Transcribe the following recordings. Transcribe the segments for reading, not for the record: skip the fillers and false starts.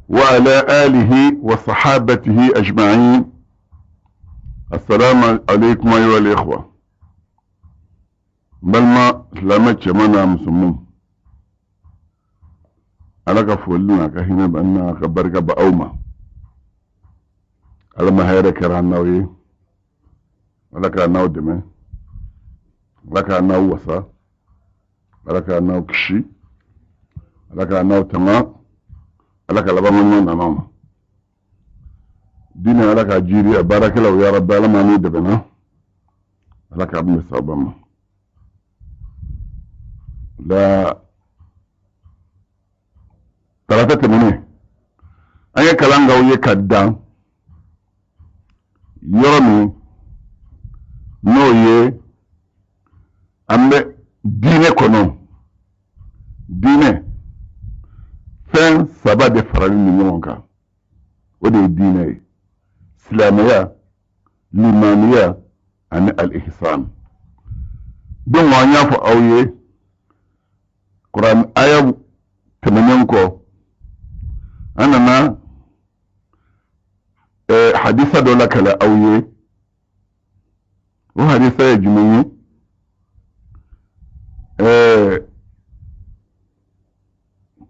وعلى آله وصحابته أجمعين. السلام عليكم أيها الإخوة. Balima silamɛ cɛman n'a musomanw, Ala ka foli n'a ka hinɛ bɛ n'a ka barika bɛ aw ma. Ala ma hɛrɛ kɛra an n'aw ye. Ala k'a n'aw dɛmɛ, Ala k'a n'aw wasa, Ala k'a n'aw kisi, Ala k'a n'aw tanga, Ala ka labanko ɲuman d'an n'aw ma. Diinɛ, Ala k'a jiri a baarakɛlaw. Ya Rabbi, Ala m'an n'u dɛmɛna, Ala k'a bɛn sababa ma. La tarata tɛmɛnen, an ye kalan k'aw ye ka dan yɔrɔ min, n'o ye an bɛ diinɛ kɔnɔ. Diinɛ fɛn saba de faralen ni ɲɔgɔn kan, o de ye diinɛ ye: silamɛya, limaniya ani al-ihsan. Donc an y'a fɔ aw ye Kuran aya tɛmɛnen kɔ, an nana hadisa dɔ lakale aw ye. O hadisa ye jumɛn ye?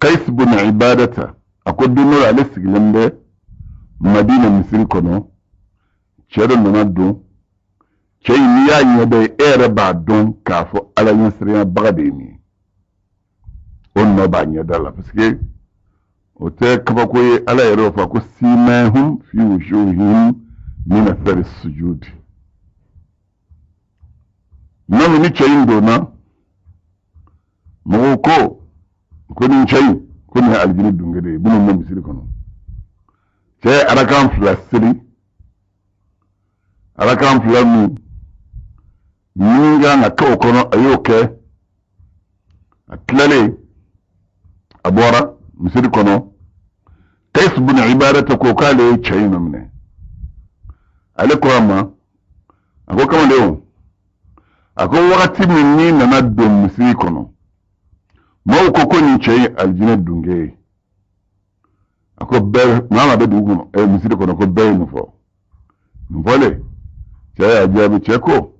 Kais bin Ibadata a ko don dɔ la, ale sigilen bɛ Madina misiri kɔnɔ, cɛ dɔ nana don. Cɛ in, n'i y'a ɲɛ bɛ, e yɛrɛ b'a dɔn k'a fɔ Ala ɲɛsiranyabaga de ye nin ye. O nɔ b'a ɲɛda la, parce que o tɛ kabako ye. Ala yɛrɛ y'o fɔ ko simahum fi wujuhihim min athari sujudi. Nɔ ni cɛ in donna, mɔgɔw ko ko nin cɛ in, ko nin ye alijinɛ dunke de ye minnu bɛ misiri kɔnɔ. Cɛ ye arakan fila seli, arakan fila min kan ka kɛ o kɔnɔ, a y'o kɛ. A tilalen, a bɔra misiri kɔnɔ. Kais bin Ibadata ko k'ale ye cɛ in minɛ. Ale ko a ma, a ko kamalenw, a ko wagati min n'i nana don misiri kɔnɔ, maaw ko ko nin cɛ ye alijinɛ dunke ye. A ko bɛɛ, maa maa bɛ dugu kɔnɔ, misiri kɔnɔ, ko bɛɛ ye nin fɔ. Nin fɔlen, cɛ y'a jaabi. Cɛ ko,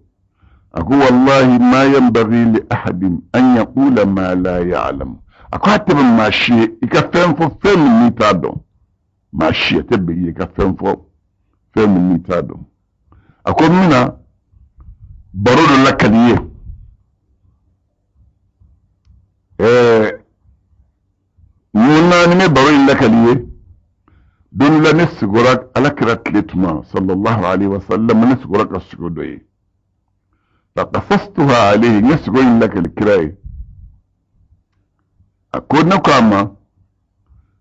a ko wallahi ma yanbaghi li ahadin an yaqula ma la ya'lam. A ko a tɛ bɛn maa si ye i ka fɛn fɔ, fɛn min n'i t'a dɔn. Maa si a tɛ bɛn i ye i ka fɛn fɔ, fɛn min n'i t'a dɔn. A ko n bɛna baro dɔ lakali i ye. Mun na ni ne baro in lakali ye? Don dɔ la, ne sigora Ala kira tile tuma, sallallahu alaihi wa sallam, ne sigora ka sigo dɔ ye. Fa qasastuha alayhi, n ye sigo in lakali kira ye. A ko ne ko a ma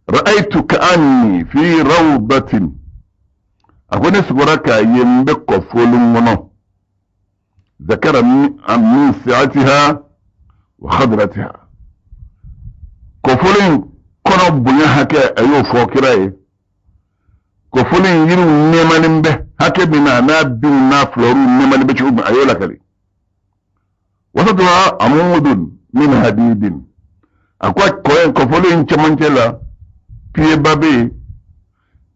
ra'aytu ka'anni fi rawdatin. A ko ne sigora k'a ye n bɛ kɔfolon kɔnɔ. Zakara min si'atiha wa khadratiha, kɔfolon in kɔnɔ bonya hakɛ, a y'o fɔ kira ye. Kɔfolon in yiriw nɛɛmanen bɛ hakɛ min na, n'a binw n'a fulɔriw nɛɛmanen bɛ cogo min, a y'o lakali. Wasatuha amudun min hadidin. A ko kɔ kɔfolon in cɛmancɛ la, piyeba bɛ yen,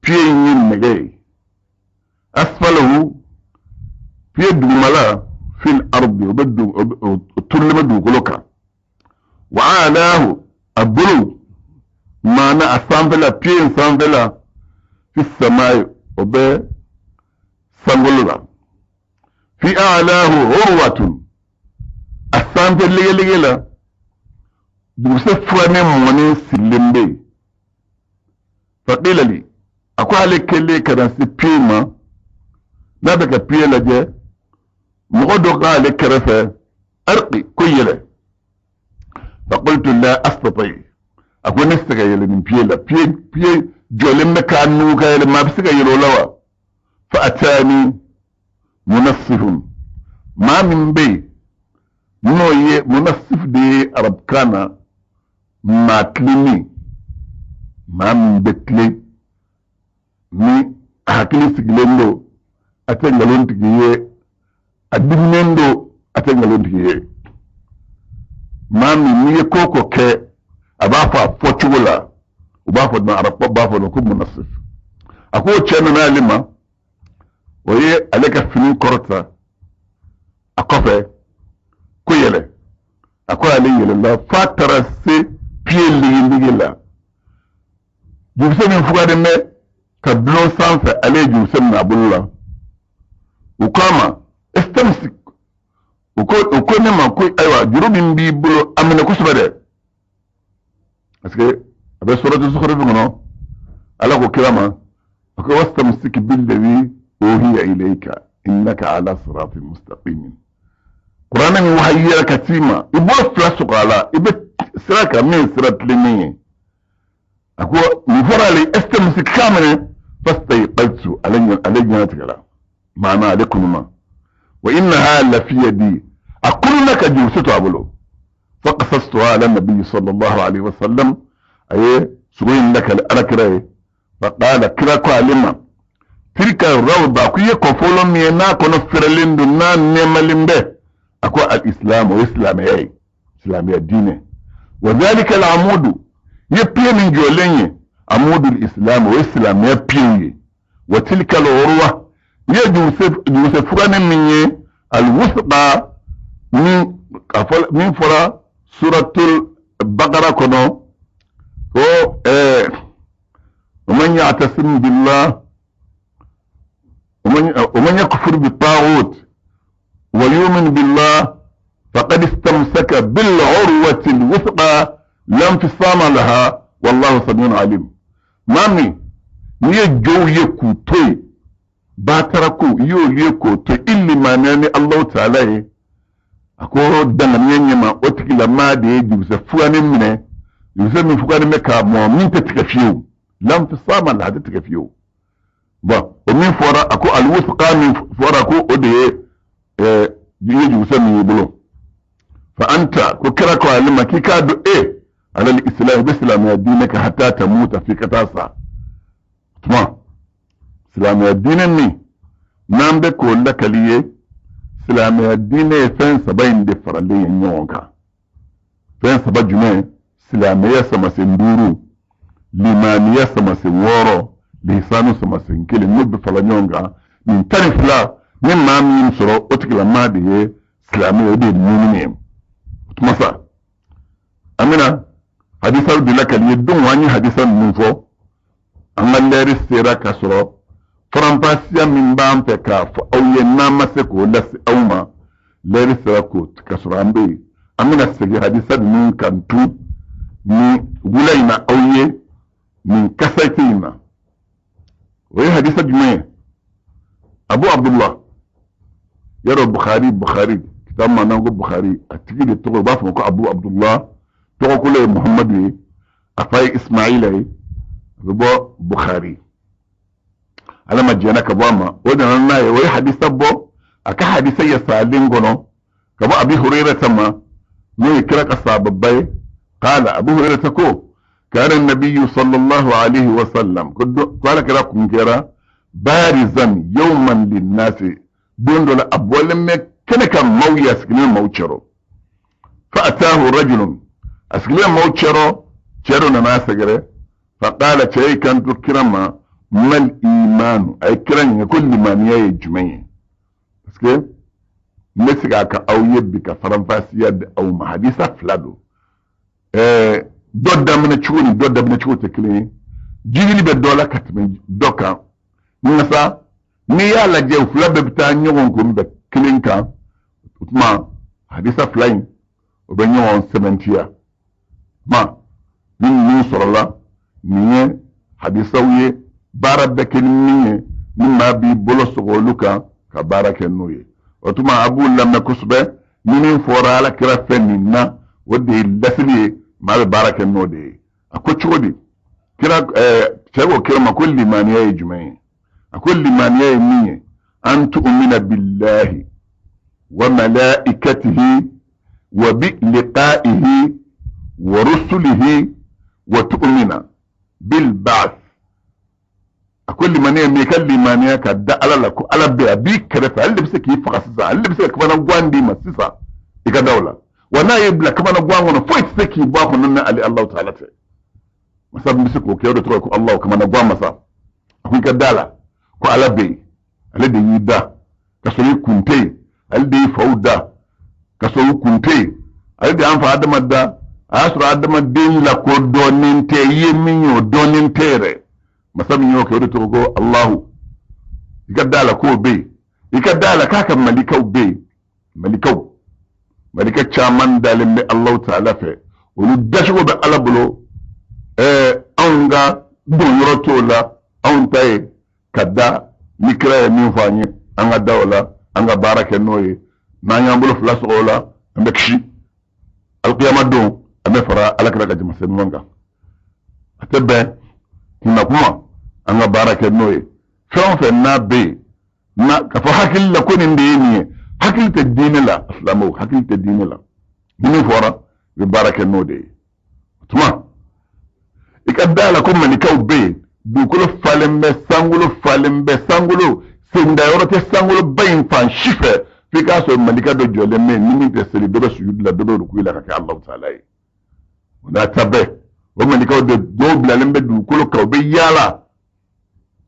piye in ye nɛgɛ ye. Asfalahu, piye dugumala, fil ardi, o bɛ o turulen bɛ dugukolo kan. Wa alahu, a bolo maana a sanfɛla, piye in sanfɛla, fi samai, o bɛ sankolo la. Fi a'lahu urwatun, a sanfɛ legelege la, dugukisɛ furannen mɔnen sirilen bɛ yen. Faqila li, a ko ale kɛlen ka na se piye ma, n'a bɛ ka piye lajɛ, mɔgɔ dɔ k'ale kɛrɛfɛ arqi, ko yɛlɛ. Faqultu la astati. A ko ne tɛ se ka yɛlɛ nin piye la. Piye jɔlen bɛ k'a nugu ka yɛlɛ, maa bɛ se ka yɛlɛ o la wa? Fa atani munassifun, maa min bɛ yen n'o ye munassif de ye arabukan na, maa tilennen, maa min bɛ tilen ni a hakili sigilen don, a tɛ nkalon tigɛ ye, a diminen don, a tɛ nkalon tigɛ ye, maa min n'i ye ko o ko kɛ, a b'a fɔ a fɔcogo la. U b'a fɔ dɔn, arabu b'a fɔ dɔn ko munasif. A ko o cɛ nana ale ma, o ye ale ka fini kɔrɔta a kɔfɛ ko yɛlɛ. A ko ale yɛlɛla f'a taara se piye ligiligi la. Jurukisɛ min fugalen bɛ ka dulon sanfɛ, ale ye jurukisɛ minɛ a bolo la. U ko a ma istamsik, u ko ne ma ko ayiwa, juru min b'i bolo, a minɛ kosɛbɛ dɛ, parce que a bɛ suratu Zukhruf kɔnɔ, Ala ko kira ma, a ko wastamsik billadhi uhiya ilayka innaka ala siratin mustaqimin. Kuranɛ min wahayira ka t'i ma, i bolo fila sɔgɔ a la, i bɛ sira kan min ye sira tilennen ye. A ko nin fɔra ale, istamsik, k'a minɛ. Fastayqaltu, ale ɲɛnatigɛla, maana ale kununa. Wa innaha lafi yadi, a kununa ka jurukisɛ to a bolo. Faqasastuha ala nabiyi sallallahu alaihi wasallam, a ye sogo in lakali Ala kira ye. Faqala, kira ko ale ma, tilka rawda, ko i ye kɔfɔlɔ min ye n'a kɔnɔ fɛrɛlen don, n'a nɛɛmalen bɛ, a ko al islam, o ye silamɛya ye, silamɛya diinɛ. Wa dhalika al amudu, i ye piye min jɔlen ye, amudu al islam, o ye silamɛya piyew ye. Wa tilka al urwa, i ye jurukisɛ fuganin min ye, al wusqa, min fɔra suratul Bakara kɔnɔ ko ومن يعتصم بالله ومن يكفر بالطاغوت ويؤمن بالله فقد استمسك بالعروة الوثقى لا انفصام لها والله سميع عليم. Maa min n'i ye jow ye k'u to yen, batara ko i y'olu ye k'o to i limaniya ni Alahu taala ye, a ko danganiya ɲɛma, o tigilamaa de ye jurukisɛ fuganin minɛ, jurukisɛ min fuganin bɛ k'a mɔ, min tɛ tigɛ fiyewu, lanfisama la, a tɛ tigɛ fiyewu. Bon, o min fɔra, a ko alwusqa min fɔra, ko o de ye i ye jurukisɛ min y'i bolo. Fa anta, ko kira ko ale ma k'i k'a dɔn e alal islam, i bɛ silamɛya diinɛ kan, hatta tamuta, f'i ka taa sa. Tuma silamɛya diinɛ min n'an bɛ k'o lakali ye, silamɛya diinɛ ye fɛn saba in de faralen ye ɲɔgɔn kan. Fɛn saba jumɛn? Silamɛya samasen duuru, limaniya samasen wɔɔrɔ, lisanu samasen kelen, n'o bɛ fara ɲɔgɔn kan, nin 12, ni maa min sɔrɔ, o tigilamaa de ye silamɛ ye, o de ye mumini ye. O tuma sa, an bɛna hadisaw de lakali ye. Don an ye hadisa ninnu fɔ, an ka lɛri sera ka sɔrɔ faranfasiya min b'an fɛ k'a fɔ aw ye, n'an ma se k'o lase aw ma, lɛri sera k'o ka sɔrɔ an bɛ yen. An bɛna segin hadisa ninnu kan tun nin wula in na aw ye nin kasɛti in na. O ye hadisa jumɛn ye? Abu Abdullah yarɔ, Bukhari kitabu ma n'an ko Bukhari, a tigi de tɔgɔ, u b'a fɔ ko Abu Abdullah, tɔgɔkolo ye Muhammadu ye, a fa ye Ismaila ye, a bɛ bɔ Bukhari. Ala ma jɛnna ka bɔ a ma, o nana n'a ye, o ye hadisa bɔ a ka hadisa yasalen kɔnɔ ka bɔ Abi Hurairata ma, n'o ye kira ka sahababa ye. Qala, Abu Hurairata ko kana nabiyyu sallallahu alaihi wa sallam, ko ala kira kun kɛra barizan yawman linnasi, don dɔ la a bɔlen bɛ kɛnɛ kan maaw ye, a sigilen maaw cɛrɔ. Fa atahu rajulun, a sigilen maaw cɛrɔ, cɛ dɔ nana a sɛgɛrɛ. Fa qala, cɛ y'i kanto kira ma, mal imanu, a ye kira ɲininka ko limaniya ye jumɛn ye? Parce que n bɛ segin a kan aw ye bi ka faranfasiya di aw ma. Hadisa fila don, dɔ daminɛ cogo ni dɔ daminɛ cogo tɛ kelen ye, jigili bɛ dɔ la ka tɛmɛ dɔ kan. Nka sa, n'i y'a lajɛ, u fila bɛɛ bɛ taa ɲɔgɔn kunbɛn kelen kan. O tuma hadisa fila in, o bɛ ɲɔgɔn sɛmɛntiya. Tuma ni ninnu sɔrɔla, nin ye hadisaw ye, baara bɛ kɛ ni min ye, ni maa b'i bolo sɔgɔ olu kan ka baara kɛ n'o ye. O tuma a b'u lamɛn kosɛbɛ. Ni min fɔra Ala kira fɛ nin na, o de ye lasili ye, maa bɛ baara kɛ n'o de ye. A ko cogo di? Kira cɛ ko kira ma ko limaniya ye jumɛn ye? A ko limaniya ye min ye, an tu'mina billahi wa malaikatihi wa bi liqa'ihi wa rusulihi wa tu'mina bil ba'th. A ko limaniya min, ka limaniya ka da Ala la ko Ala bɛ, a b'i kɛrɛfɛ, ale de bɛ se k'i faga sisan, ale de bɛ se ka kamana guwan d'i ma sisan i ka da o la, wa n'a y'i bila kamana guwan kɔnɔ, foyi tɛ se k'i bɔ a kɔnɔ ni ale Alahu taala tɛ. Masa min bɛ se k'o kɛ, o de tɔgɔ ye ko Alahu. Kamanagan masa. A ko i ka da la ko Ala bɛ yen, ale de y'i da ka sɔrɔ i kun tɛ yen, ale de y'i faw da ka sɔrɔ u kun tɛ yen, ale de y'an fa Adama da, a y'a sɔrɔ adamaden lakodɔnnen tɛ, i ye min ye o dɔnnen tɛ yɛrɛ. Masa min y'o kɛ, o de tɔgɔ ko Alahu. I ka da la k'o bɛ yen, i ka da la k'a ka malikaw bɛ yen, malikaw, malika caman dalen bɛ Alahu taala fɛ, olu dacogo bɛ Ala bolo. Anw ka donyɔrɔ t'o la, anw ta ye ka da ni kira ye min fɔ an ye, an ka da o la, an ka baara kɛ n'o ye. N'an y'an bolo fila sɔgɔ o la, an bɛ kisi alikiyama don, an bɛ fara Ala kira ka jama senuman kan. A tɛ bɛn kunna kuma, an ka baara kɛ n'o ye. Fɛn o fɛn n'a bɛ yen na k'a fɔ hakili la ko nin de ye nin ye, hakili tɛ diinɛ la. Silamɛw, hakili tɛ diinɛ la. Ni min fɔra, i bɛ baara kɛ n'o de ye. O tuma i ka da la ko malikaw bɛ yen, dugukolo falen bɛ, sankolo falen bɛ, sankolo sendayɔrɔ tɛ sankoloba in fan si fɛ f'i k'a sɔrɔ malika dɔ jɔlen bɛ yen, ni min tɛ seli, dɔ bɛ sujudi la, dɔ bɛ rukuyi la ka kɛ Alahu taala ye. O n'a ta bɛɛ, o malikaw de dɔw bilalen bɛ dugukolo kan, u bɛ yaala,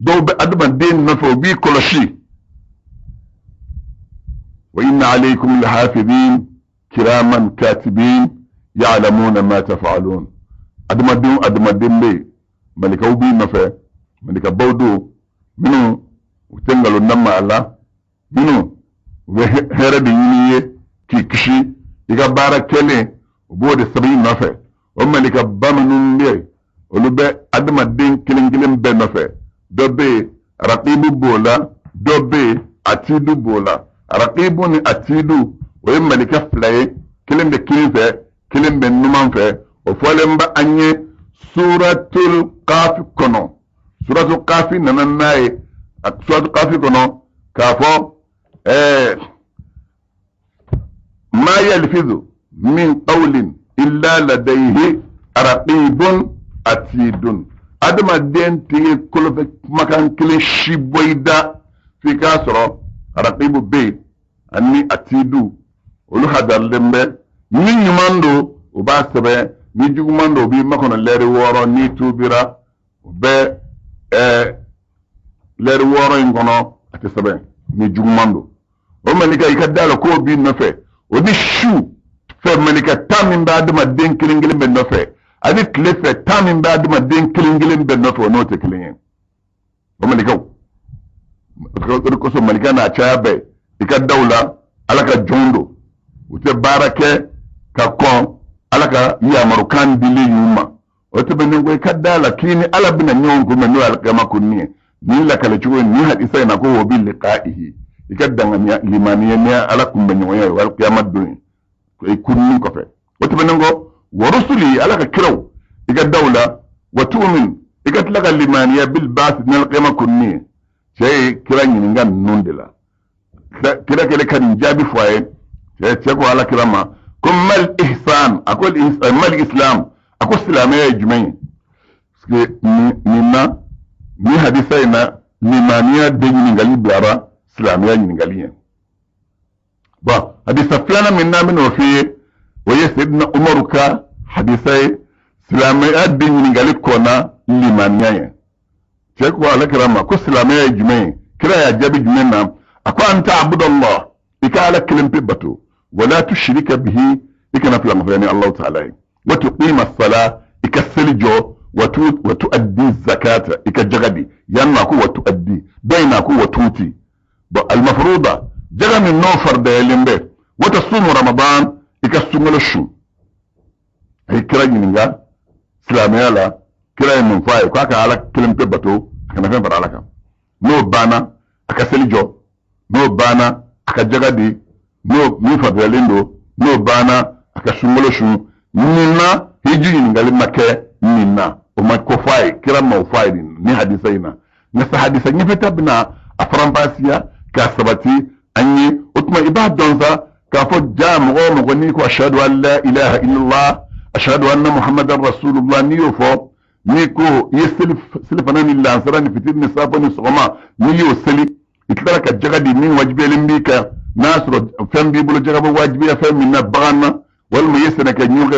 dɔw bɛ adamaden nɔfɛ, u b'i kɔlɔsi. Wa inna alaykum lahafidin kiraman katibin ya'lamuna ma taf'alun. Adamaden adamaden bɛ yen, malikaw b'i nɔfɛ, malikabaw don minnu u tɛ nkalon da maa la, minnu u bɛ hɛrɛ de ɲini i ye k'i kisi i ka baara kɛlen, u b'o de sɛbɛn i nɔfɛ. O malikaba minnu bɛ yen, olu bɛ adamaden kelen kelen bɛɛ nɔfɛ. Dɔ bɛ yen, rakibu b'o la, dɔ bɛ yen, atidu b'o la. Rakibu ni atidu, o ye malika fila ye, kelen bɛ kinin fɛ, kelen bɛ numan fɛ. O fɔlen bɛ an ye suratul kafi kɔnɔ. Suratul kafi nana n'a ye suratul kafi kɔnɔ k'a fɔ ma yalfizu min qawlin illa ladayhi raqibun atidun. Adamaden tɛ kolofɛ kumakan kelen si bɔ i da f'i k'a sɔrɔ raqibu bɛ yen ani atidu, olu hadarilen bɛ. Ni ɲuman don, u b'a sɛbɛn, ni juguman don, u b'i makɔnɔ lɛri 6. N'i tuubira, o bɛ lɛri 6 in kɔnɔ, a tɛ sɛbɛn ni juguman don. O malika, i ka da la k'o b'i nɔfɛ. O ni su fɛ malika tan min bɛ adamaden kelen kelen bɛɛ nɔfɛ, ani tile fɛ tan min bɛ adamaden kelen kelen bɛɛ nɔfɛ, o n'o tɛ kelen ye. O malikaw, o de kosɔn malika n'a caya bɛɛ, i ka daw la, Ala ka jɔnw don, u tɛ baara kɛ ka kɔn Ala ka yamarukan dilen y'u ma. O tɛmɛnen kɔ, i ka da la k'i ni Ala bɛna ɲɔgɔn kunbɛn, n'o ye alikiyama kunni ye. Nin lakale cogo in, nin hadisa in na ko o bi liqaihi, i ka danganiya limaniya ni Ala kunbɛ ɲɔgɔnya ye, o alikiyama don ye i kunni kɔfɛ. O tɛmɛnen kɔ, wa rusuli, Ala ka kiraw, i ka daw la. Wa tu'min, i ka tila ka limaniya bil baasi ni alikiyama kunni ye. Cɛ ye kira ɲininka ninnu de la. Kira kɛlen ka nin jaabi fɔ a ye, cɛ ko Ala kira ma ko mal ihsan, a ko mal islam, a ko silamɛya ye jumɛn ye? Parce que nin na, nin hadisa in na, limaniya de ɲininkali bilara silamɛya ɲininkali ye. Bon, hadisa filanan min n'an bɛn'o f'i ye, o ye Seydina Umaru ka hadisa ye, silamɛya de ɲininkali kɔnna limaniya ye. Cɛ ko Ala kira ma ko silamɛya ye jumɛn ye? Kira y'a jaabi jumɛn na? A ko an ta'budallah, i ka Ala kelen pe bato, wala tushrika bihi, i kana filankafoya ni Alahu taala ye, wa tuqima sala, i ka seli jɔ, wa tuaddi zakata, i ka jaga di. Yan na ko wa tuaddi, dɔ in na ko wa tuti. Bon, almafruda, jaga min n'o faridayalen bɛ, wa tasumu ramadan, i ka sunkalo sun. A ye kira ɲininka silamɛya la, kira ye mun fɔ a ye? K'a ka Ala kelen pe bato, a kana fɛn fara Ala kan. N'o banna, a ka seli jɔ. N'o banna, a ka jaga di, n'o min faridayalen don. N'o banna, a ka sunkalo sun. Nin na, hiji ɲininkali ma kɛ nin na, o ma ko fɔ a ye, kira ma o fɔ a ye nin hadisa in na. Nka sa hadisa ɲɛfɛta bɛna a faranfasiya k'a sabati an ye. O tuma i b'a dɔn sa k'a fɔ ja mɔgɔ o mɔgɔ n'i ko ashadu an la ilaha illallah, ashadu anna muhammadan rasulullah, n'i y'o fɔ, n'i ko i ye seli, selifana ni lansara ni fitiri ni safo ni sɔgɔma, n'i y'o seli, i tilara ka jaga di min wajibiyalen b'i kan, n'a y'a sɔrɔ fɛn b'i bolo jaga bɛ wajibiya fɛn min na, bagan na, walima i ye sɛnɛ kɛ ɲɔ kɛ,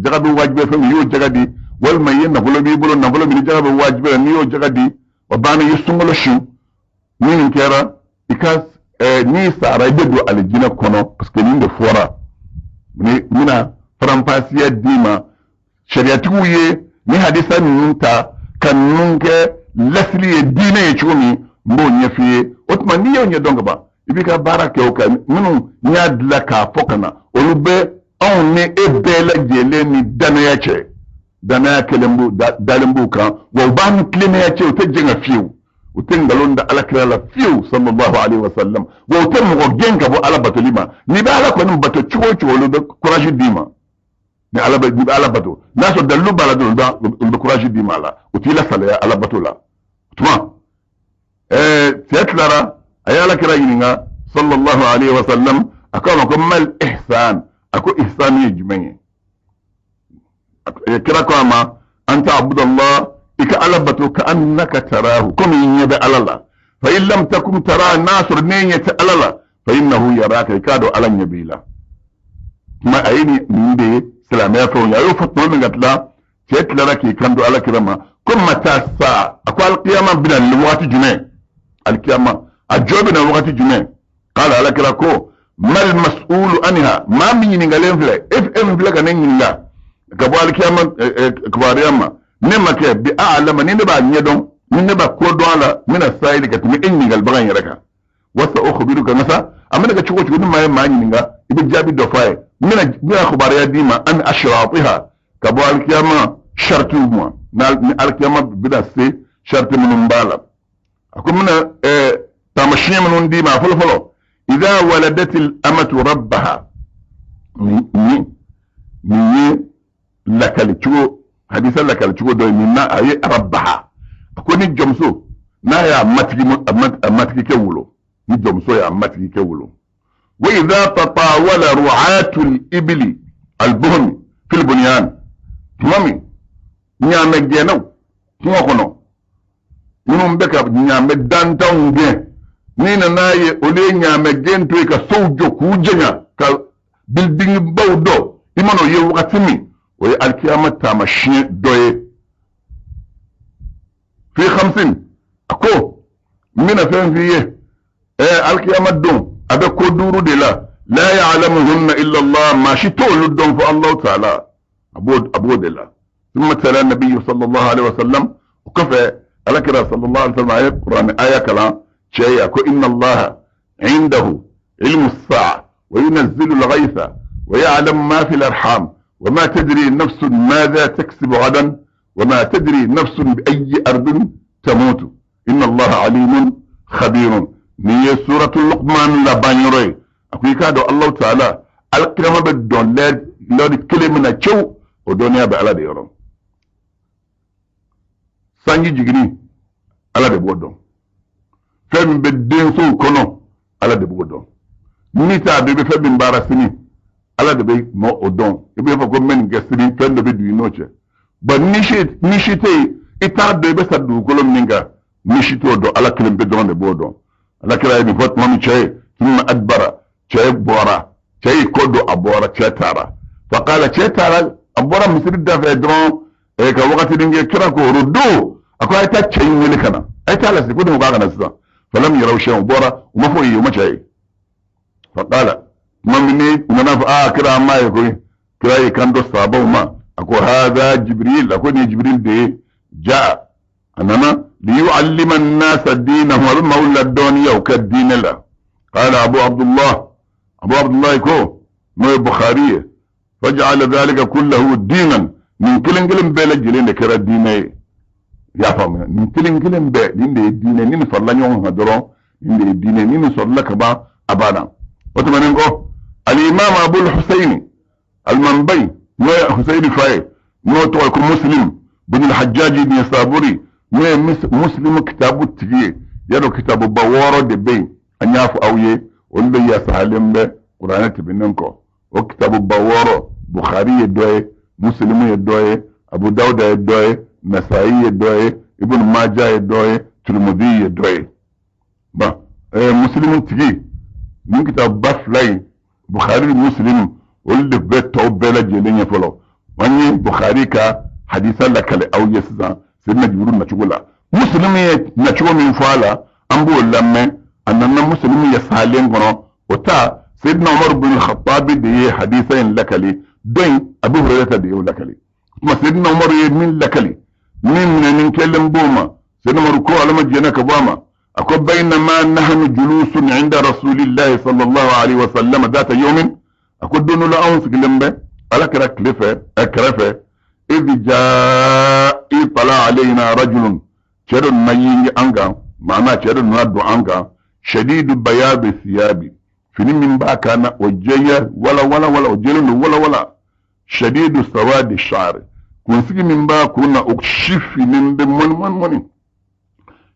jaga bɛ wajibiya fɛn min, i y'o jaga di. Walima i ye nafolo b'i bolo, nafolo min ni jaga bɛ wajibi la, n'i y'o jaga di, o banna, i ye sunkalo sun. Ni nin kɛra i ka n'i sara, i bɛ don alijinɛ kɔnɔ, parce que nin de fɔra. Ni n bɛna faranfasiya d'i ma, sariyatigiw ye ni hadisa ninnu ta ka ninnu kɛ lasili ye diinɛ ye cogo min, n b'o ɲɛf'i ye. O tuma n'i y'o ɲɛdɔn ka ban, i b'i ka baara kɛ o kan. Minnu n y'a dilan k'a fɔ ka na, olu bɛ anw ni e bɛɛ lajɛlen ni danaya cɛ. Danaya kelen b'u dalen b'u kan, wa u b'an ni tilennenya cɛ. U tɛ jɛngɛ fiyewu, u tɛ nkalon da ala kira la fiyewu, sallallahu alaihi wa sallam. Wa u tɛ mɔgɔ gɛn ka bɔ ala batoli ma. N'i bɛ ala kɔni bato cogo o cogo, olu bɛ courage d'i ma. Ni ala bɛ, n'i bɛ ala bato, n'a sɔrɔ dalilu b'a la dɔrɔn, olu bɛ courage d'i ma a la, u t'i lasalaya ala bato la. O tuma cɛ tilara, a ye ala kira ɲininka, sallallahu alaihi wa sallam. A ko a ma ko mal ihsan? A ko ihsan ye jumɛn ye? Kira ko a ma an ta'budallah, i ka ala bato, ka annaka tarahu, komi i ɲɛ bɛ ala la. Fa in lam takum tara, n'a sɔrɔ ne ɲɛ tɛ ala la, fa innahu yaraka, i k'a dɔn ala ɲɛ b'i la. Kuma a ye nin de ye silamɛya fɛnw ye. A y'o fɔ tuma min ka tila, cɛ tilara k'i kanto ala kira ma ko mata saa? A ko alikiyama bɛna ni wagati jumɛn? Alikiyama a jɔ bɛna wagati jumɛn? Kala ala kira ko mal mas'ulu anha, maa min ɲininkalen filɛ, e min filɛ ka ne ɲininka ka bɔ alikiyama kibaruya ma, ne ma kɛ bi a'lama, ni ne b'a ɲɛdɔn, ni ne b'a ko dɔn a la, n bɛna sayili ka tɛmɛ e ɲininkalibaga in yɛrɛ kan. Wasa ukhbiruka nasa, a mana kɛ cogo o cogo, ni maa ye maa ɲininka, i bɛ jaabi dɔ f'a ye. N bɛna kibaruya d'i ma an ashratiha, ka bɔ alikiyama shartiw ma, ni alikiyama bɛna se, sharti minnu b'a la. A ko n bɛna taamasiyɛn minnu d'i ma. A fɔlɔ fɔlɔ, idha waladatil amatu rabbaha. Nin ye lakali cogo, hadisa lakali cogo dɔ ye nin na. A ye rabbaha, a ko ni jɔnmuso n'a y'a matigi, a matigikɛ wolo, ni jɔnmuso y'a matigikɛ wolo. Wa idha tatawala ru'atul ibili albuhmi fil bunyan, tuma min ɲaamɛ gɛnnaw kungo kɔnɔ, minnu bɛ ka ɲaamɛ dantanw gɛn, n'i nana ye olu ye ɲaamɛ gɛn to yen ka sow jɔ k'u janya ka bilidingibaw dɔ, i mana o ye wagati min, o ye alikiyama taamasiyɛn dɔ ye. Fi khamsin, a ko n bɛna fɛn f'i ye, alikiyama don a bɛ ko duuru de la, la ya'lamuhunna illa Allah, maa si t'olu dɔn fo Allahu ta'ala. A b'o de la. Thumma tala nabiyyu sallallahu alaihi wasallam, o kɔfɛ alakira sallallahu alaihi wasallam a ye kuranɛ aya kalan cɛ ye. A ko inna allaha indahu ilmu sa'a wa yunazzilu al-ghaytha wa ya'lamu ma fi al-arham wa ma tadri nafsun madha taksibu ghadan wa ma tadri nafsun bi ayyi ardin tamutu inna allaha alimun khabirun. Nin ye suratul luqman laban yɔrɔ ye. A ko i k'a dɔn Allahu ta'ala, alikiyama bɛ dɔn lɛri kelen min na cew, o dɔnniya bɛ ala de yɔrɔ. Sanji jiginni, ala de b'o dɔn. Fɛn min bɛ densow kɔnɔ, ala de b'o dɔn. Ni t'a dɔn i bɛ fɛn min baara sini, ala de bɛ mɔ o dɔn. I b'a fɔ ko n bɛ nin kɛ sini, fɛn dɔ bɛ don i n'o cɛ. Bɔn ni si tɛ yen, i t'a dɔn i bɛ sa dugukolo min kan, ni si t'o dɔn, ala kelen pe dɔrɔn de b'o dɔn. Ala kira ye nin fɔ tuma min cɛ ye, thumma adbara, cɛ bɔra, cɛ y'i kɔ don, a bɔra, cɛ taara. Faqala, cɛ taara, a bɔra misiri da fɛ dɔrɔn ka wagatinin kɛ, kira ko ruddu, a ko a ye taa cɛ in wele ka na, a ye taa lasigi ko ne ko k'a ka na sisan. Falam yaraw shay'an, u bɔra, u ma foyi ye, u ma cɛ ye. Faqala, tuma min ni u nana fɔ aa kira, an m'a ye koyi, kira y'i kanto sahabaw ma, a ko hadha jibril, a ko nin ye jibril de ye, jaa, a nana liyu'allima an-nasa dinahum, a bɛ maaw ladɔnniya u ka diinɛ la. Qala abu abdullah, abu abdullah ko, n'o ye bukhari ye, faj'ala dhalika kullahu dinan, nin kelen kelen bɛɛ lajɛlen de kɛra diinɛ ye. I y'a faamuya, nin kelen kelen bɛɛ, nin de ye diinɛ. Ni nin farala ɲɔgɔn kan dɔrɔn, nin de ye diinɛ. Ni nin sɔrɔla ka ban, a banna. O tɛmɛnen kɔ, alimam abul husaini almanbai, n'o ye husaini fa ye, n'o tɔgɔ ye ko muslim bin alhajjaji nisaburi, n'o ye muslim kitabu tigi ye. Yadɔ kitabuba wɔɔrɔ de bɛ yen, an y'a fɔ aw ye, olu de yasahalen bɛ kuranɛ tɛmɛnen kɔ. O kitabuba wɔɔrɔ, bukhari ye dɔ ye, muslimu ye dɔ ye, abu dawuda ye dɔ ye, nasayi ye dɔ ye, ibn maja ye dɔ ye, turmudi ye dɔ ye. Bon, muslimu tigi, nin kitabuba fila in, bukhari ni muslimu, olu de bɛ tɔw bɛɛ lajɛlen ɲɛ fɔlɔ. An ye bukhari ka Hadisa lakale aw ye sisan Seydina Jibril nacogo la. Musulumi ye nacogo min fɔ a la, an b'o lamɛn. A nana musulumi ye salen kɔnɔ, o ta Seydina Umar bin Khattabi de ye hadisa in lakali. Dɔ in Abu Hurairata de y'o lakali. O tuma Seydina Umar ye min lakali, min minɛni kɛlen b'o ma, Seydina Umar ko Ala ma jɛnɛ ka bɔ a ma, a ko bainama nahnu julusun inda rasulillahi sallallahu alaihi wa sallam data yawmin, a ko don dɔ la anw sigilen bɛ Ala kira tile fɛ, kɛrɛfɛ, idh jaa itala alayna rajulun, cɛ dɔ nana yingi an kan, maana cɛ dɔ nana don an kan, shadidu bayadi thiyabi, fini min b'a kan na o jɛya wala wala wala, o jɛlen don wala wala, shadidu sawadi sha'ri, kunsigi min b'a kun na o si finen bɛ mɔni mɔni mɔni,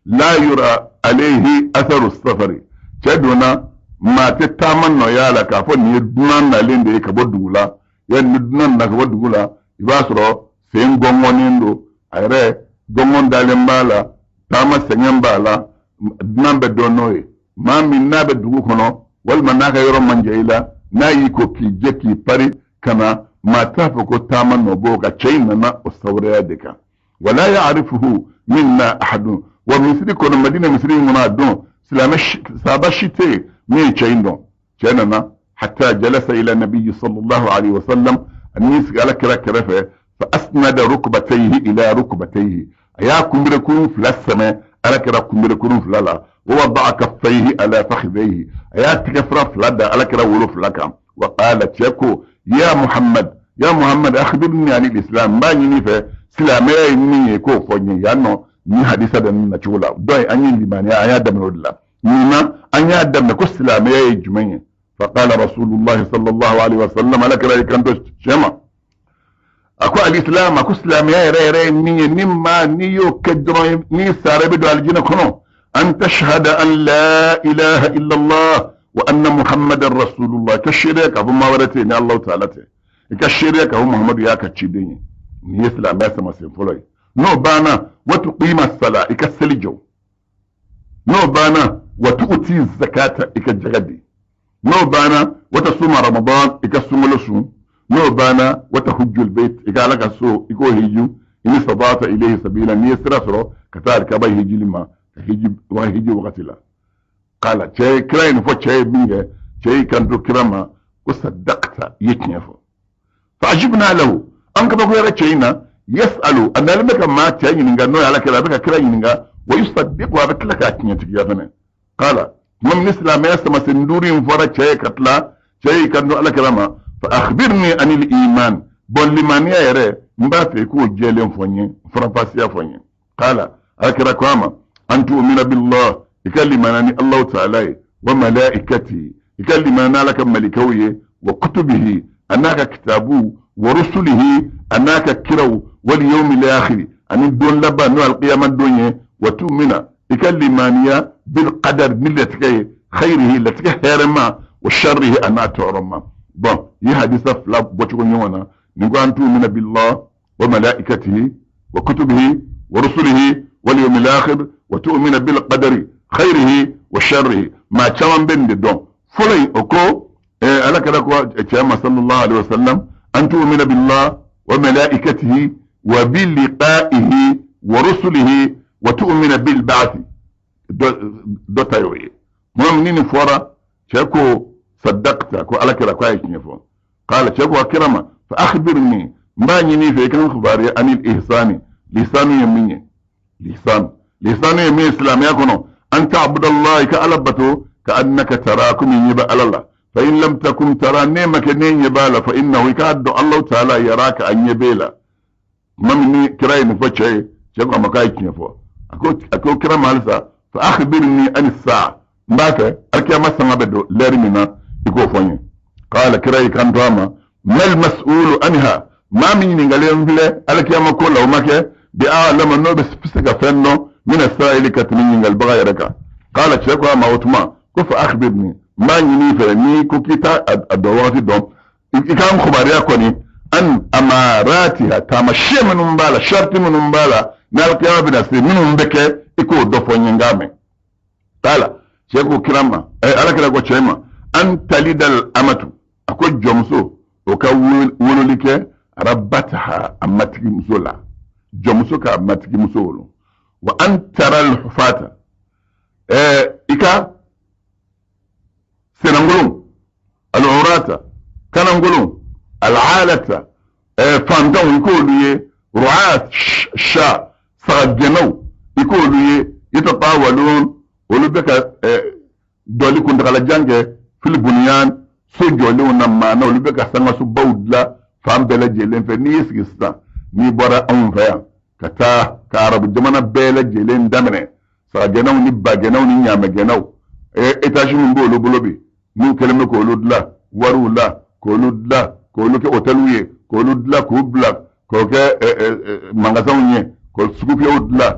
la yura alayhi atharu safari, cɛ donna maa tɛ taama nɔya la k'a fɔ nin ye dunan nalen de ye ka bɔ dugu la. Yani ni dunan nana ka bɔ dugu la, i b'a sɔrɔ sen gɔngɔnnen don, a yɛrɛ gɔngɔn dalen b'a la, taama sɛgɛn b'a la, dunan bɛ dɔn n'o ye. Maa min n'a bɛ dugu kɔnɔ walima n'a ka yɔrɔ man jan i la, n'a y'i ko k'i jɛ k'i pari ka na, maa t'a fɔ ko taama nɔ b'o kan. Cɛ in nana o sawuraya de kan. Wala ya'rifuhu minna ahadun, wa misiri kɔnɔ, Madina misiri in kɔnɔ, a don silamɛ sahaba si tɛ yen min ye cɛ in dɔn. Cɛ nana hatta jalasa ila nabiyyi sallallahu alaihi wa sallam, a n'i sigi Ala kira kɛrɛfɛ, fa asnada rukbatayhi ila rukbatayhi, a y'a kunberekurun fila sɛmɛ Ala kira kunberekurun fila la, wa wada'a kaffayhi ala fakhidayhi, a y'a tɛgɛ fura fila da Ala kira wolo fila kan. Wa qala, cɛ ko, ya Muhammad, ya Muhammad, akhbirni anil islam, n b'a ɲini fɛ silamɛya ye min ye k'o fɔ n ye. Yan nɔ ni hadisa bɛ nin nacogo la dɔ ye, an ye limaniya, an y'a daminɛ o de la. Nin na an y'a daminɛ ko silamɛya ye jumɛn ye. Fa qala rasulullahi sallallahu alaihi wa sallam, Ala kira y'i kanto cɛ ma, a ko alislam, a ko silamɛya yɛrɛ yɛrɛ ye min ye, ni maa n'i y'o kɛ dɔrɔn, n'i sara i bɛ don alijinɛ kɔnɔ, an tashhada an la ilaha illallah wa anna muhammadan rasulullah, ka seereya k'a fɔ maa wɛrɛ tɛ yen ni Alahu taala tɛ, i ka seereya k'a fɔ Muhammadu y'a ka ciden ye. Nin ye silamɛya samasen fɔlɔ ye. N'o banna, wa tuqima sala, i ka seli jɔ. N'o banna, wa tu'ti zakata, i ka jaga di. N'o banna, wa tasuma ramadan, i ka sunkalo sun. N'o banna, wa tahujjul bayt, i ka Ala ka so i k'o hiju, in istata'ta ilayhi sabila, n'i ye sira sɔrɔ ka taa alikaba hijili ma, ka hiji wa hiji wagati la. Kala cɛ, kira ye nin fɔ cɛ ye min kɛ, cɛ y'i kanto kira ma ko sadaqta, i ye tiɲɛ fɔ. Fa ajibna lahu, an kabakoyara cɛ in na, yasalu, a nalen bɛ ka maa cɛ ɲininka, n'o ye Ala kira, a bɛ ka kira ɲininka, wa yusaddiqu, a bɛ tila k'a tiɲɛtigiya fɛnɛ. Kala tuma min ni silamɛya samasen duuru in fɔra cɛ ye ka tila, cɛ y'i kanto Ala kira ma, fa akhbirni anil iman, bɔn limaniya yɛrɛ n b'a fɛ i k'o jɛlen fɔ n ye, faranfasiya fɔ n ye. Kala Ala kira ko a ma, an tu'mina billah, i ka limaniya ni Alahu taala ye, wa malaikatihi, i ka limaniya n'Ala ka malikaw ye, wa kutubihi, a n'a ka kitabu, wa rusulihi, a n'a ka kiraw, wal yawmil akhir, ani don laban n'o alqiyama don ye, wa tu'mina, i ka limaniya bil qadar, ni latigɛ ye, khayrihi, latigɛ hɛrɛma, wa sharrihi, a n'a tɔɔrɔ ma. Bɔn, i hadisa fila bɔcogo ɲɔgɔn na nin ko an tu'mina billah wa malaikatihi wa kutubihi wa rusulihi wal yawmil akhir wa tu'mina bil qadari khayrihi wa sharrihi. Maa caman bɛ nin de dɔn. Fɔlɔ in o ko Ala kira ko cɛ ma sallallahu alaihi wa sallam, an tu'mina billah wa malaikatihi wa bi liqa'ihi wa rusulihi wa tu'mina bil ba'thi, dɔ ta y'o ye. Tuma min ni nin fɔra, cɛ ko saddaqta, ko Ala kira ko a ye tiɲɛ fɔ. Qala, cɛ ko a kira ma, fa akhbirni, n b'a ɲini i fɛ i ka n kibaruya anil ihsani, lisanu ye min ye, lisan, lisanu ye min ye silamɛya kɔnɔ, an ta'budallah, i ka Ala bato, ka annaka tara, komi ɲɛ bɛ Ala la, fa in lam takun tara, n'e ma kɛ ne ɲɛ b'a la, fa innahu, i k'a dɔn Alahu taala yaraka, a ɲɛ b'e la. Tuma min ni kira ye nin fɔ cɛ ye, cɛ ko a ma k'a ye tiɲɛ fɔ. A ko kira ma halisa, fa akhbirni ani saa, n b'a fɛ alikiyama sanga bɛ don lɛri min na, i k'o fɔ n ye. Kala, kira y'i kanto a ma, mal mas'ulu anha, maa min ɲininkalen filɛ alikiyama ko la, o ma kɛ bi a'lama, n'o bɛ se ka fɛn dɔn mina sa'ili, ka tɛmɛ ɲininkalibaga yɛrɛ kan. Kala, cɛ ko a ma o tuma ko fa akhbirni, n b'a ɲini i fɛ n'i ko k'i t'a a dɔn wagati dɔn, i k'an kibaruya kɔni an amaratiha, taamasiyɛn minnu b'a la, sariti minnu b'a la, ni alikiyama bɛna se minnu bɛ kɛ, i k'o dɔ fɔ n ye n k'a mɛn. Kala, cɛ ko kira ma, Ala kira ko cɛ ma, an talidal amatu, a ko jɔnmuso o ka wololi kɛ Rabbataha, a matigimuso la, jɔnmuso ka matigimuso wolo. Wa an tara alhufata, i ka senangolon, alurata, kanangolon, alalata, fantanw, i k'olu ye, ru'at sha, sagagɛnnaw, i k'olu ye, yatatawalun, olu bɛ ka dɔli kuntagalajan kɛ, fil bunyan, so jɔlenw na, maana olu bɛ ka sangasobaw dilan fan bɛɛ lajɛlen fɛ. N'i y'i sigi sisan, n'i bɔra anw fɛ yan ka taa ka arabu jamana bɛɛ lajɛlen daminɛ, sagagɛnnaw ni bagɛnnaw ni ɲaamɛgɛnnaw, étage min b'olu bolo bi, n'u kɛlen bɛ k'olu dilan wariw la, k'olu dilan k'olu kɛ hôteliw ye, k'olu dilan k'u bila k'o kɛ magasinw ye, k'o sugufiyɛw dilan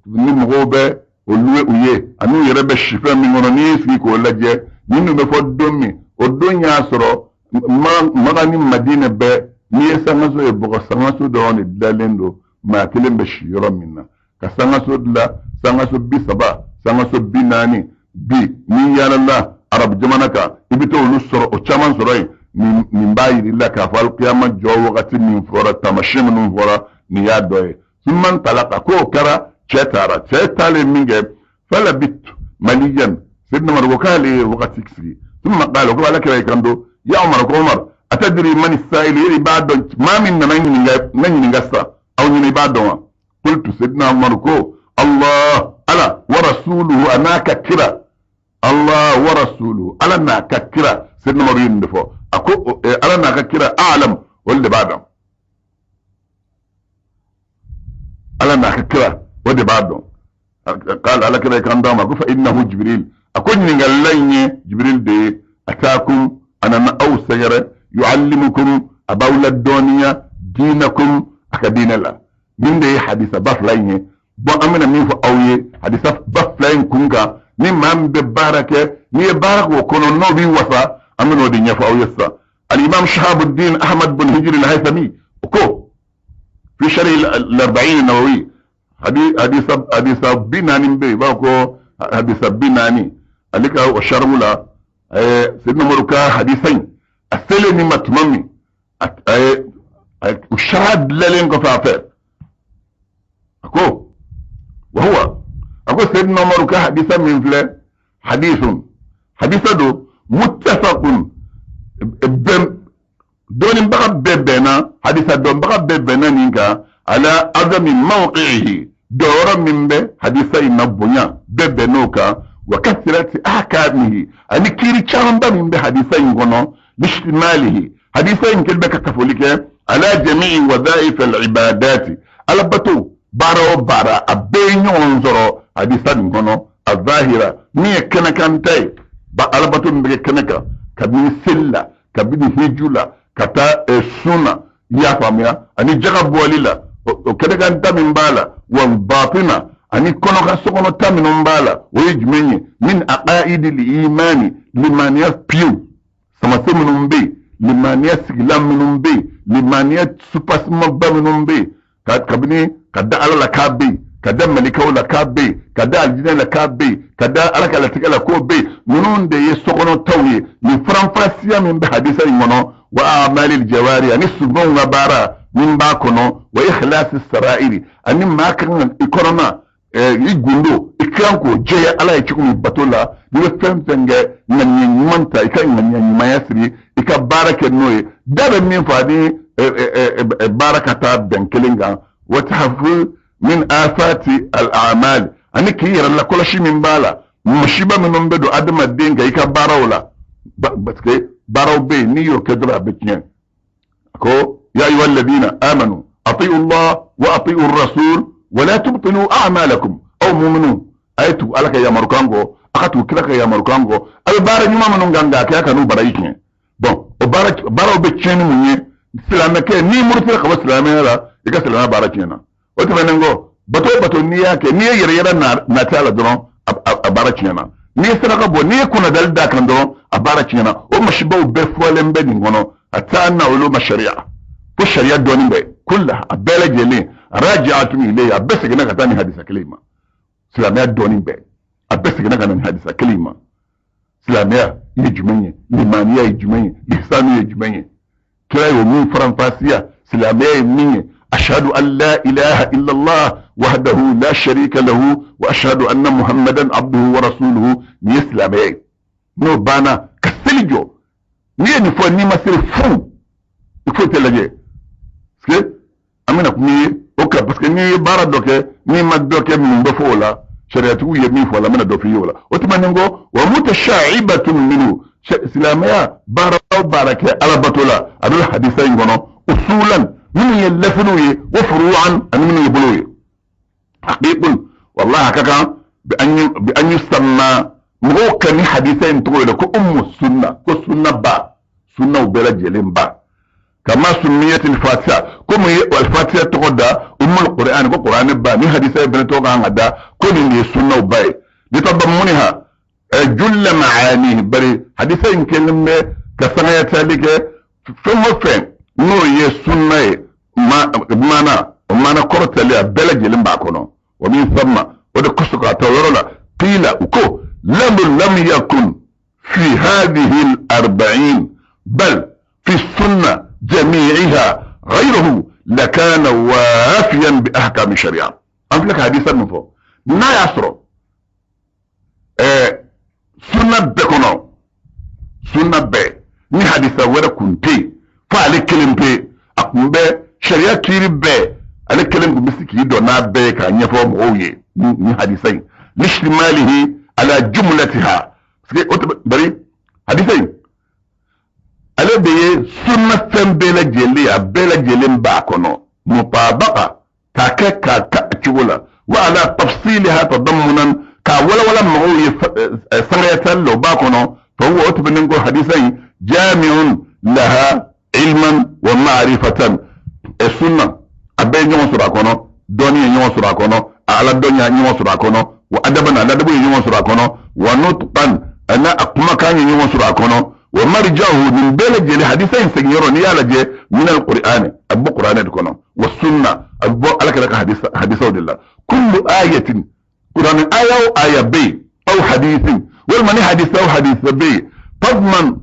ni mɔgɔw bɛ o louer u ye, ani u yɛrɛ bɛ si fɛn min kɔnɔ. N'i y'i sigi k'o lajɛ, ninnu bɛ fɔ don min, o don y'a sɔrɔ Makan ni Madinɛ bɛɛ, n'i ye sangaso ye, bɔgɔ sangaso dɔrɔn de dilanlen don, maa kelen bɛ si yɔrɔ min na. Ka sangaso dilan, sangaso 30, sangaso 40, bi n'i yaalala arabu jamana kan, i bɛ taa olu sɔrɔ, o caman sɔrɔ yen. Nin b'a yir'i la k'a fɔ alikiyama jɔ wagati min fɔra, taamasiyɛn minnu fɔra, nin y'a dɔ ye. Summan talaka, k'o kɛra, cɛ taara. Cɛ taalen min kɛ, falabitu maliyan, Seydina Umaru ko k'ale ye wagati sigi. Summa qala, ko ala kira y'i kanto, ya Umar, ko Umar, atadri mani sa'il, yeli b'a dɔn maa min nana ɲininka, ne ɲininka sisan aw ɲini, i b'a dɔn wa? Qultu, Seydina Umar ko, Allah, ala, wa rasuluhu, a n'a ka kira. Allah wa rasuluhu, ala n'a ka kira. Seydina Umaru ye nin de fɔ. A ko ala n'a ka kira, alam, olu de b'a dɔn. Ala n'a ka kira, o de b'a dɔn. Qala, ala kira kan d'a ma ko fa innahu Jibril, a ko ɲininkalila in ye Jibril de ye, ataakum, a nana aw sɛgɛrɛ, yuallimukum, a b'aw ladɔnniya, diinakum, a ka diinɛ la. Nin de ye hadisa ba fila in ye. Bɔn, an bɛna min fɔ aw ye hadisa ba fila in kun kan, ni maa min bɛ baara kɛ, n'i ye baara k'o kɔnɔ, n'o b'i wasa, an bɛna o de ɲɛfɔ aw ye sisan. Alimam Shahabuddin Ahmad bin Hijri al-Haythami ko fi sharh al-arba'in an-Nawawi, hadisa 40 bɛ yen, i b'a ko hadisa 40, ale ka o sharhu la, Seydina Umaru ka hadisa in, a selen nin ma tuma min, a ye o sharha dilanlen kɔfɛ a fɛ, a ko wa huwa, a ko Seydina Umaru ka hadisa min filɛ, hadisun, hadisa don, muttafaqun, bɛn dɔnnibaga bɛɛ bɛnna, hadisa dɔnbaga bɛɛ bɛnna nin kan, ala azami mawqi'ihi, dɔyɔrɔ min bɛ hadisa in na bonya, bɛɛ bɛnn'o kan, wa kasirati ahkamihi, ani kiiri camanba min bɛ hadisa in kɔnɔ, lishtimalihi, hadisa in kɛlen bɛ ka kafoli kɛ, ala jami'i wadhaif al-ibadati, alabato baara o baara, a bɛɛ ye ɲɔgɔn sɔrɔ hadisa nin kɔnɔ, a zahira, min ye kɛnɛkan ta ye, ba alabato min bɛ kɛ kɛnɛ kan, kabini seli la, kabini hiju la, ka taa sun na, i y'a faamuya, ani jaga bɔli la, o kɛnɛkan ta min b'a la, wa batina, ani kɔnɔka sokɔnɔ ta minnu b'a la, o ye jumɛn ye? Min aqaidi li imani, limaniya piyew samase minnu bɛ yen, limaniya sigilan minnu bɛ yen, limaniya supasimanba minnu bɛ yen, kabini ka da ala la k'a bɛ yen, ka da malikaw la k'a bɛ yen, ka da alijinɛ la k'a bɛ yen, ka da ala ka latigɛ la k'o bɛ yen, ninnu de ye sokɔnɔtaw ye. Nin faranfasiya min bɛ hadisa in kɔnɔ, wa amali jawari, ani sumanw ka baara min b'a kɔnɔ, wa ikhlasi sarairi, ani maa kan ka i kɔnɔna, i gundo, i kan k'o jɛya ala ye cogo min bato la, n'i bɛ fɛn fɛn kɛ, ŋaniya ɲuman ta, i ka ŋaniya ɲumanya siri, i ka baara kɛ n'o ye, da bɛ min fɔ, ani baara ka taa bɛn kelen kan, wa tahafuz min afati al-a'mal, ani k'i yɛrɛ lakɔlɔsi min b'a la, masiba minnu bɛ don adamaden kan i ka baaraw la, parce que baaraw bɛ yen, n'i y'o kɛ dɔrɔn a bɛ tiɲɛ. Ko ya ayyuha alladhina amanu ati'u Allah wa ati'u ar-rasul wa la tubtilu a'malakum, aw mu'minu, a ye tugu ala ka yamarukan kɔ, a ka tugu kira ka yamarukan kɔ, a bɛ baara ɲuman minnu kan k'a kɛ, a kan'u baraji tiɲɛ. Bɔn, o baaraw bɛ tiɲɛ ni mun ye? Silamɛkɛ, n'i murutila ka bɔ silamɛya la, i ka silamɛya baara tiɲɛna. O tɛmɛnen kɔ, bato o bato n'i y'a kɛ, n'i ye yɛrɛ yɛrɛ nati a la dɔrɔn, a baara tiɲɛna. N'i ye saraka bɔ, n'i ye kunnadali d'a kan dɔrɔn, a baara tiɲɛna. O masibaw bɛɛ fɔlen bɛ nin kɔnɔ. A taa na olu ma sariya fo sariya dɔɔnin bɛ kulla, a bɛɛ lajɛlen raji'atun ilayhi, a bɛɛ seginna ka taa nin hadisa kelen in ma. Silamɛya dɔɔnin bɛɛ, a bɛɛ seginna ka na nin hadisa kelen in ma. Silamɛya ye jumɛn ye? Limaniya ye jumɛn ye? Lihsanu ye jumɛn ye? Kira y'o min faranfasiya, silamɛya ye min ye: ashhadu an la ilaha illallah wahdahu la sharika lahu wa ashhadu anna muhammadan abduhu wa rasuluhu. Nin ye silamɛya ye. N'o banna, ka seli jɔ. N'i ye nin fɔ, n'i ma seli, fu, i foyi tɛ lajɛ, parce que an bɛna kuma i ye o kan, parce que n'i ye baara dɔ kɛ, n'i ma dɔ kɛ, minnu bɛ fɔ o la, sariyatigiw ye min fɔ a la, n bɛna dɔ f'i ye o la. O tɛmɛnen kɔ, wa mutasha'ibatun minhu, silamɛya baara o baara kɛ alabato la, a bɛ hadisa in kɔnɔ, usulan, minnu ye lafiliw ye, wa furu'an, ani minnu ye bolow ye. Haqiqun, wallahi, a ka kan bi an yusamma, mɔgɔw ka ni hadisa in tɔgɔ yɛrɛ ko ummu sunna, ko sunna ba, sunnaw bɛɛ lajɛlen ba. Kama summiyat al-fatiha, komi ye al-fatiha tɔgɔ da ummul qur'an, ko qur'an ba, ni hadisa in fana tɔgɔ kan ka da ko nin de ye sunnaw ba ye. Litadammuniha julla ma'anihi, bari hadisa in kɛlen bɛ ka sangaya tali kɛ fɛn o fɛn n'o ye sunna ye, maana o maana kɔrɔ tali, a bɛɛ lajɛlen b'a kɔnɔ. Wa min thamma, o de kosɔn k'a ta o yɔrɔ la, qila, u ko, lam yakun fi hadhihi al-arba'in bal fi sunna jami'iha ghayruhu lakana wafiyan bi ahkam sharia. An filɛ ka hadisa min fɔ, n'a y'a sɔrɔ sunna bɛɛ kɔnɔ, sunna bɛɛ, ni hadisa wɛrɛ kun tɛ yen fo ale kelen pe, a kun bɛ sariya kiiri bɛɛ, ale kelen kun bɛ se k'i dɔn n'a bɛɛ ye k'a ɲɛfɔ mɔgɔw ye ni hadisa in, lishtimalihi ala jumlatiha. Parce que o tɛ bari hadisa in, ale de ye sunna fɛn bɛɛ lajɛlen, a bɛɛ lajɛlen b'a kɔnɔ, mutabaqa, k'a kɛ k'a ka cogo la, wa ala tafsiliha tadammunan, k'a walawala mɔgɔw ye sangaya tali la, o b'a kɔnɔ. Fa huwa, o tɛmɛnen kɔ, hadisa in jami'un laha ilman wa ma'rifatan. Sunna a bɛɛ ye ɲɔgɔn sɔrɔ a kɔnɔ, dɔnni ye ɲɔgɔn sɔrɔ a kɔnɔ, a ala dɔn ye ɲɔgɔn sɔrɔ a kɔnɔ, wa adaban, a ladabu ye ɲɔgɔn sɔrɔ a kɔnɔ, wa nutqan, ana a kumakan ye ɲɔgɔn sɔrɔ a kɔnɔ. Wa marjahu, nin bɛɛ lajɛlen hadisa in seginyɔrɔ, n'i y'a lajɛ, min alqur'ani, a bɛ bɔ qur'anɛ de kɔnɔ, wa sunna, a bɛ bɔ ala kɛra ka hadisaw de la. Kullu ayatin, qur'ani aya o aya bɛ yen, aw hadithin, walima ni hadisa o hadisa bɛ yen, tadman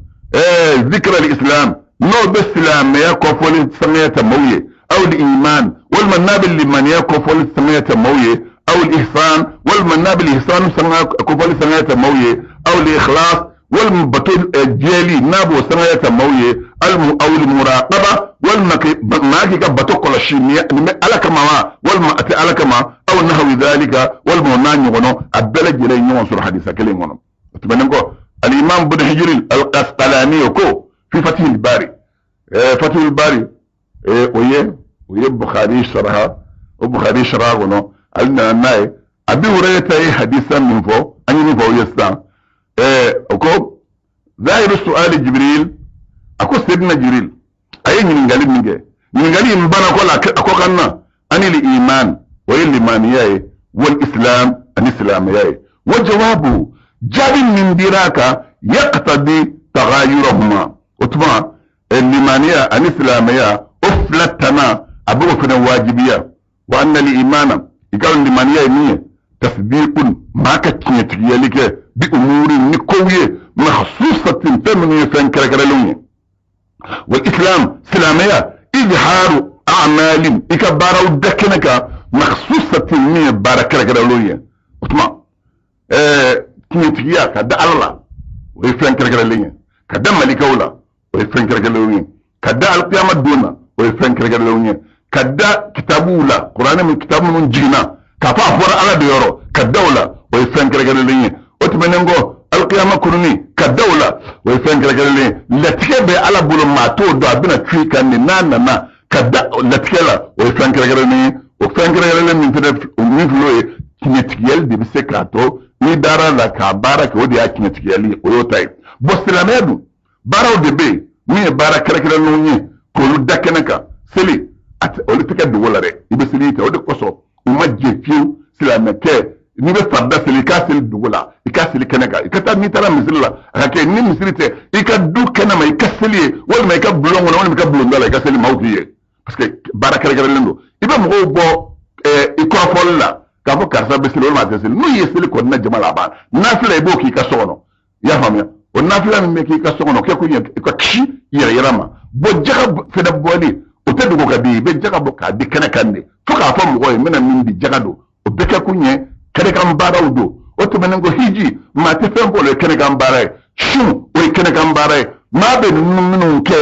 zikra al-islam, n'o bɛ silamɛya kɔfɔli sangaya ta maaw ye, aw al-iman, walima n'a bɛ limaniya kɔfɔli sangaya ta maaw ye, aw al-ihsan, walima n'a bɛ ihsan sanga kɔfɔli sangaya ta maaw ye, aw al-ikhlas, walima bato jɛli, n'a b'o sangaya ta maaw ye, aw al-muraqaba, walima maa k'i ka bato kɔlɔsi, nin bɛ ala kama wa, walima a tɛ ala kama, aw nahwi dhalika, walima o n'a ɲɔgɔnna, a bɛɛ lajɛlen ye ɲɔgɔn sɔrɔ hadisa kelen kɔnɔ. O tɛmɛnen kɔ, al-imam ibn hijr al-Asqalani o ko fi Fathul Bari, Fathul Bari, o ye Bukhari sharha, o Bukhari sharha kɔnɔ, ale nana n'a ye. Abi Hurayrata ye hadisa min fɔ, an ye min fɔ o ye sisan, o ko zahiru su'ali Jibril, a ko Seydina Jibril a ye ɲininkali min kɛ, ɲininkali in banna kɔ la, a ko kan na ani li iman, o ye limaniya ye, wal islam, ani silamɛya ye. Wa jawabu, jaabi min dira a kan, yaqtadi tagayurahuma, o tuma limaniya ani silamɛya, o fila tana a b'o fana wajibiya. Wa anna li imana, i ka limaniya ye min ye, tasdiqun, maa ka tiɲɛtigiyali kɛ, bi umuri, ni kow ye, makhsusatin, fɛn minnu ye fɛn kɛrɛnkɛrɛnlenw ye. Wal islam, silamɛya, izharu a'malin, i ka baaraw da kɛnɛ kan, makhsusatin, min ye baara kɛrɛnkɛrɛnlenw ye. O tuma tiɲɛtigiya ka da ala la, o ye fɛn kɛrɛnkɛrɛnlen ye, ka da malikaw la, o ye fɛn kɛrɛnkɛrɛnlenw ye, ka da alkiyama don na, o ye fɛn kɛrɛnkɛrɛnlenw ye, ka da kitabuw la, kuranɛ min, kitabu minnu jiginna k'a fɔ a fɔra ala de yɔrɔ, ka da o la, o ye fɛn kɛrɛnkɛrɛnlen ye. O tɛmɛnen kɔ, alkiyama kununi, ka da o la, o ye fɛn kɛrɛnkɛrɛnlen ye. Latigɛ bɛ ala bolo, maa t'o dɔn, a bɛna cu i kan de n'a nana, ka da latigɛ la, o ye fɛn kɛrɛnkɛrɛnnen ye. O fɛn kɛrɛnkɛrɛnnen min fɛnɛ, min filɛ, o ye tiɲɛtigiyali de bɛ se k'a to n'i dara la k'a baara kɛ, o de y'a tiɲɛtigiyali ye, o y'o ta ye. Bɔn, silamɛya dun, baaraw de bɛ yen min ye baara kɛrɛnkɛrɛnnenw ye k'olu da kɛnɛ kan. Seli, olu tɛ kɛ dogo la dɛ, i bɛ seli kɛ. O de kosɔn u ma jɛ fiyewu silamɛkɛ, n'i bɛ farida seli, i k'a seli dogo la, i k'a seli kɛnɛ kan. I ka taa, n'i taara misiri la, a ka kɛ ni misiri tɛ, i ka du kɛnɛ ma, i ka seli ye, walima i ka bulon kɔnɔ, walima i ka bulonda la, i ka seli, maaw k'i ye, parce que baara kɛrɛnkɛrɛnlen don. I bɛ mɔgɔw bɔ i kɔrɔfɔli la k'a fɔ karisa bɛ seli walima a tɛ seli. N'u ye seli kɔni na jama la, a ban. Nafila, i b'o k'i ka so kɔnɔ, i y'a faamuya? O nafila min bɛ k'i ka so kɔnɔ, kɛ ko i ka kisi yɛrɛ yɛrɛ ma. Bon jaga fɛnɛ bɔli, o tɛ dogo ka di, i bɛ jaga bɔ k'a di kɛnɛ kan de, fo k'a fɔ mɔgɔ ye n bɛna min di jaga don. O bɛɛ kɛ kun ye kɛnɛkan baaraw don. O tɛmɛnen kɔ, hiji, maa tɛ fɛn fɔ o ye kɛnɛkan baara ye. Sun, o ye kɛnɛkan baara ye. Maa bɛ ninnu minnu kɛ,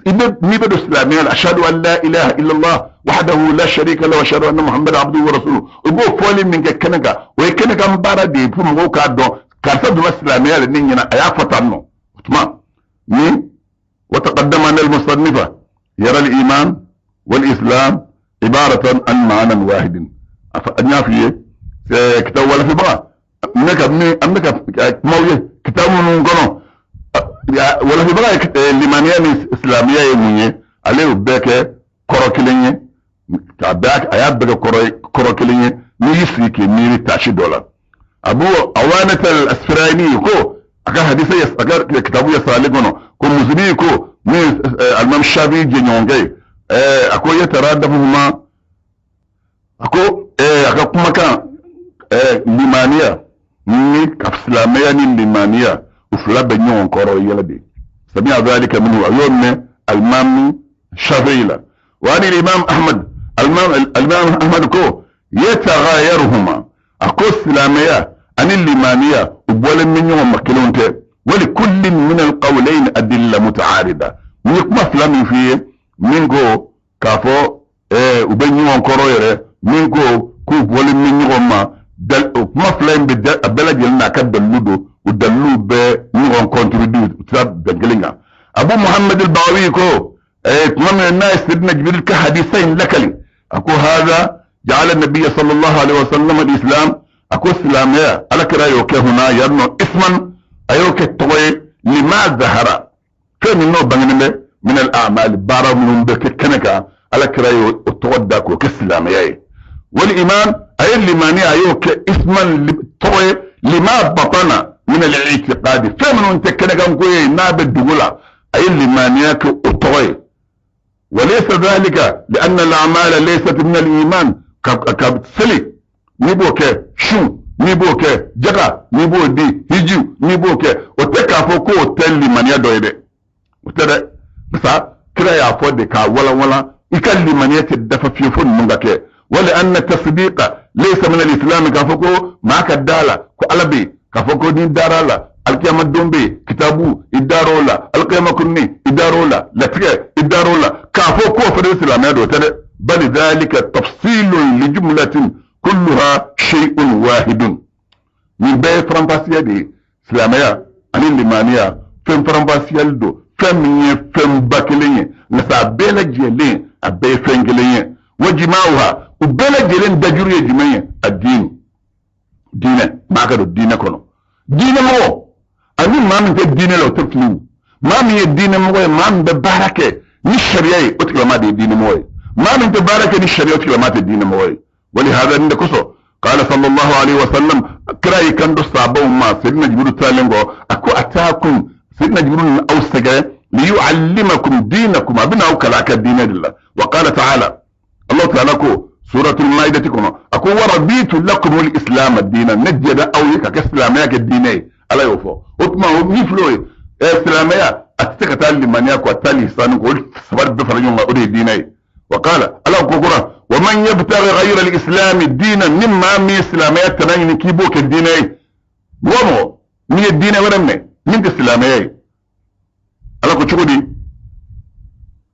i bɛ n'i bɛ don silamɛya la, ashadu an la ilaha illallah wahdahu la sharika lahu wa ashadu anna muhammadan abduhu wa rasuluhu, o b'o fɔli min kɛ kɛnɛ kan, o ye kɛnɛkan baara de ye, fo mɔgɔw k'a dɔn karisa donna silamɛya la ne ɲɛna, a y'a fɔ tan nɔ. O tuma ni وتقدم أن المصنف يرى الإيمان والإسلام عبارة عن معنى واحد. أن يعفي كتاب ولا في بقى أنك موية كتاب من قنو ولا في بقى لمانيا إسلامية يمونية عليه بك كروكلينية كعباك أياب بك كروكلينية نيسيكي ميري تاشي دولار. أبو أوانة الأسفراني كو aka hadisa ya aka kitabu ya sale kono ko muslimi ko ni al-imam shafi jenyonge ako ya taradafuhuma ako aka kuma kan limaniya ni ka silamɛya ni limaniya u fila bɛ ɲɔgɔn kɔrɔ yɛlɛ de. Sami'a dhalika minhu, a y'o mɛn alimami shafi'i la. Wa ani imam ahmad, alimami ahmad ko yataghayaruhuma, a ko silamɛya ani limaniya u bɔlen bɛ ɲɔgɔn ma, kelenw tɛ. Wali kullin min alqawlayn adilla mutaarida. N ye kuma fila min f'i ye, min ko k'a fɔ u bɛ ɲɔgɔn kɔrɔ yɛrɛ, min ko k'u bɔlen bɛ ɲɔgɔn ma, o kuma fila in bɛ a bɛɛ lajɛlen n'a ka dalilu don, u dalilu bɛ ɲɔgɔn contredit, u tɛ bɛn kelen kan. Abu Muhammad al-Bawi ko tuma min n'a ye Sayyidina Jibril ka hadisa in lakali, a ko hada ja'ala nabiyya sallallahu alaihi wa sallam al-islam, a ko silamɛya, ala kira y'o kɛ huna yan nɔ isman, a y'o kɛ tɔgɔ ye, lima zahara, fɛn min n'o bangenen bɛ, min al-a'mal, baara minnu bɛ kɛ kɛnɛ kan, ala kira y'o tɔgɔ da k'o kɛ silamɛya ye. Wal iman, a ye limani, a y'o kɛ isman, tɔgɔ ye, lima batana min al-i'tiqad, fɛn minnu tɛ kɛnɛkan ko ye n'a bɛ dugu la, a ye limaniya kɛ o tɔgɔ ye. وليس ذلك لأن الأعمال ليست من الإيمان. ka seli n'i b'o kɛ, sun n'i b'o kɛ, jaga n'i b'o di, hiji n'i b'o kɛ, o tɛ k'a fɔ k'o tɛ limaniya dɔ ye dɛ, o tɛ dɛ. Barisa kira y'a fɔ de k'a walanwalan, i ka limaniya tɛ dafa fiyewu fo ninnu ka kɛ. Wali anna tasdiqa laysa min al-islam, k'a fɔ ko maa ka da la ko ala bɛ yen, k'a fɔ ko ni dara la alikiyama don bɛ yen, kitabu i dar'o la, alikiyama kunni i dar'o la, latigɛ i dar'o la, k'a fɔ k'o fana ye silamɛya don, o tɛ dɛ. Bal dhalika tafsilun li jumlatin kulluha shay'un wahidun. Nin bɛɛ ye faranfasiya de ye. Silamɛya ani limaniya fɛn faranfasiyali don, fɛn min ye fɛnba kelen ye, nka a bɛɛ lajɛlen, a bɛɛ ye fɛn kelen ye. Wa jima'uha, u bɛɛ lajɛlen dajuru ye jumɛn ye? A diin, diinɛ. Maa ka don diinɛ kɔnɔ, diinɛ mɔgɔ ani maa min tɛ diinɛ la, o tɛ fili. Maa min ye diinɛ mɔgɔ ye, maa min bɛ baara kɛ ni sariya ye, o tigilama de ye diinɛ mɔgɔ ye. Maa min tɛ baara kɛ ni sariya, o tigilama tɛ diinɛ mɔgɔ ye. Wali hada, nin de kosɔn, qala sallallahu alaihi wa sallam, kira y'i kanto sahabaw ma Seydina Jibril taalen kɔ, a ko ataakum, Seydina Jibril na aw sɛgɛrɛ, liyuallimakum dinakum, a bɛna aw kalan a ka diinɛ de la. Wa qala ta'ala, Allah ta'ala ko suratul maidati kɔnɔ, a ko waraditu lakum al-islam diina, ne jɛra aw ye ka kɛ silamɛya kɛ diinɛ ye. Ala y'o fɔ. O tuma o min filɛ o ye, silamɛya a tɛ se ka taa limaniya kɔ, a tɛ taa lisani kɔ, o saba bɛɛ fara ɲɔgɔn kan, o de ye diinɛ ye. Wa qala, ala ko kura, wa man yabtaghi ghayra al-islam diinan, ni maa min ye silamɛya tana ɲini k'i b'o kɛ diinɛ ye, mɔgɔ mɔgɔ n'i ye diinɛ wɛrɛ minɛ min tɛ silamɛya ye, ala ko cogo di?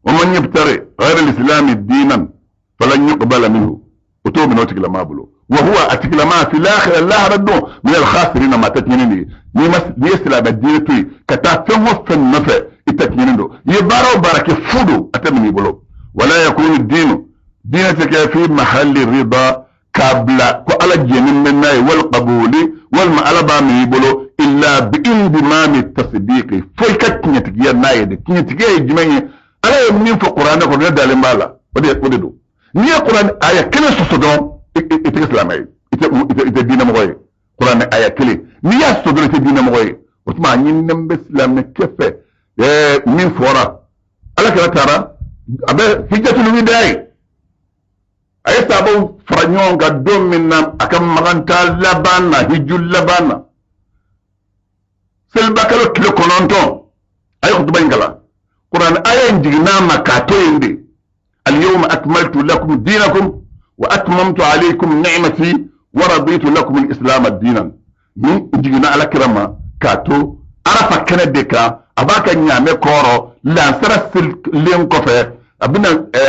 Wa man yabtaghi ghayra al-islam diinan falan yuqbala minhu, o t'o minɛ o tigilamaa bolo. Wa huwa, a tigilamaa, fi l'akhirah, lahara don, min al-khasirina, maa ta tiɲɛnen de ye. N'i ma, n'i ye silamɛ diinɛ to yen ka taa fɛn o fɛn nɔfɛ, i ta tiɲɛnen don. I ye baara o baara kɛ, fu don, a tɛ minɛ i bolo. Wala yakunu diinu, diinɛ tɛ kɛ fi mahalli rida, k'a bila ko ala jɛnnen bɛ n'a ye, wal qabuli, walima ala b'a minɛ i bolo, illa bi indimami tasdiqi, fo i ka tiɲɛtigiya n'a ye de. Tiɲɛtigiya ye jumɛn ye? Ala ye min fɔ kuranɛ kɔnɔ, ne dalen b'a la, o de don. N'i ye kuranɛ aya kelen sɔsɔ dɔrɔn, i tɛ kɛ silamɛ ye, i tɛ diinɛmɔgɔ ye. Kuranɛ aya kelen, n'i y'a sɔsɔ dɔrɔn, i tɛ diinɛmɔgɔ ye. O tuma a ɲininen bɛ silamɛkɛ fɛ min fɔra, ala kira taara a bɛ hijjatul widaa ye, a ye sabaw fara ɲɔgɔn kan don min na a ka maganta laban na, hiju laban na, selibakalo tile 9, a ye kutuba in kalan. Kuranɛ aya in jiginna a ma k'a to yen de. Alyawma akmaltu lakum dinakum wa atmamtu alaykum ni'mati wa raditu lakum al-islam dinan. Nin jiginna ala kira ma k'a to arafa kɛnɛ de kan, a b'a ka ɲaamɛ kɔrɔ lansara selilen kɔfɛ, a bɛna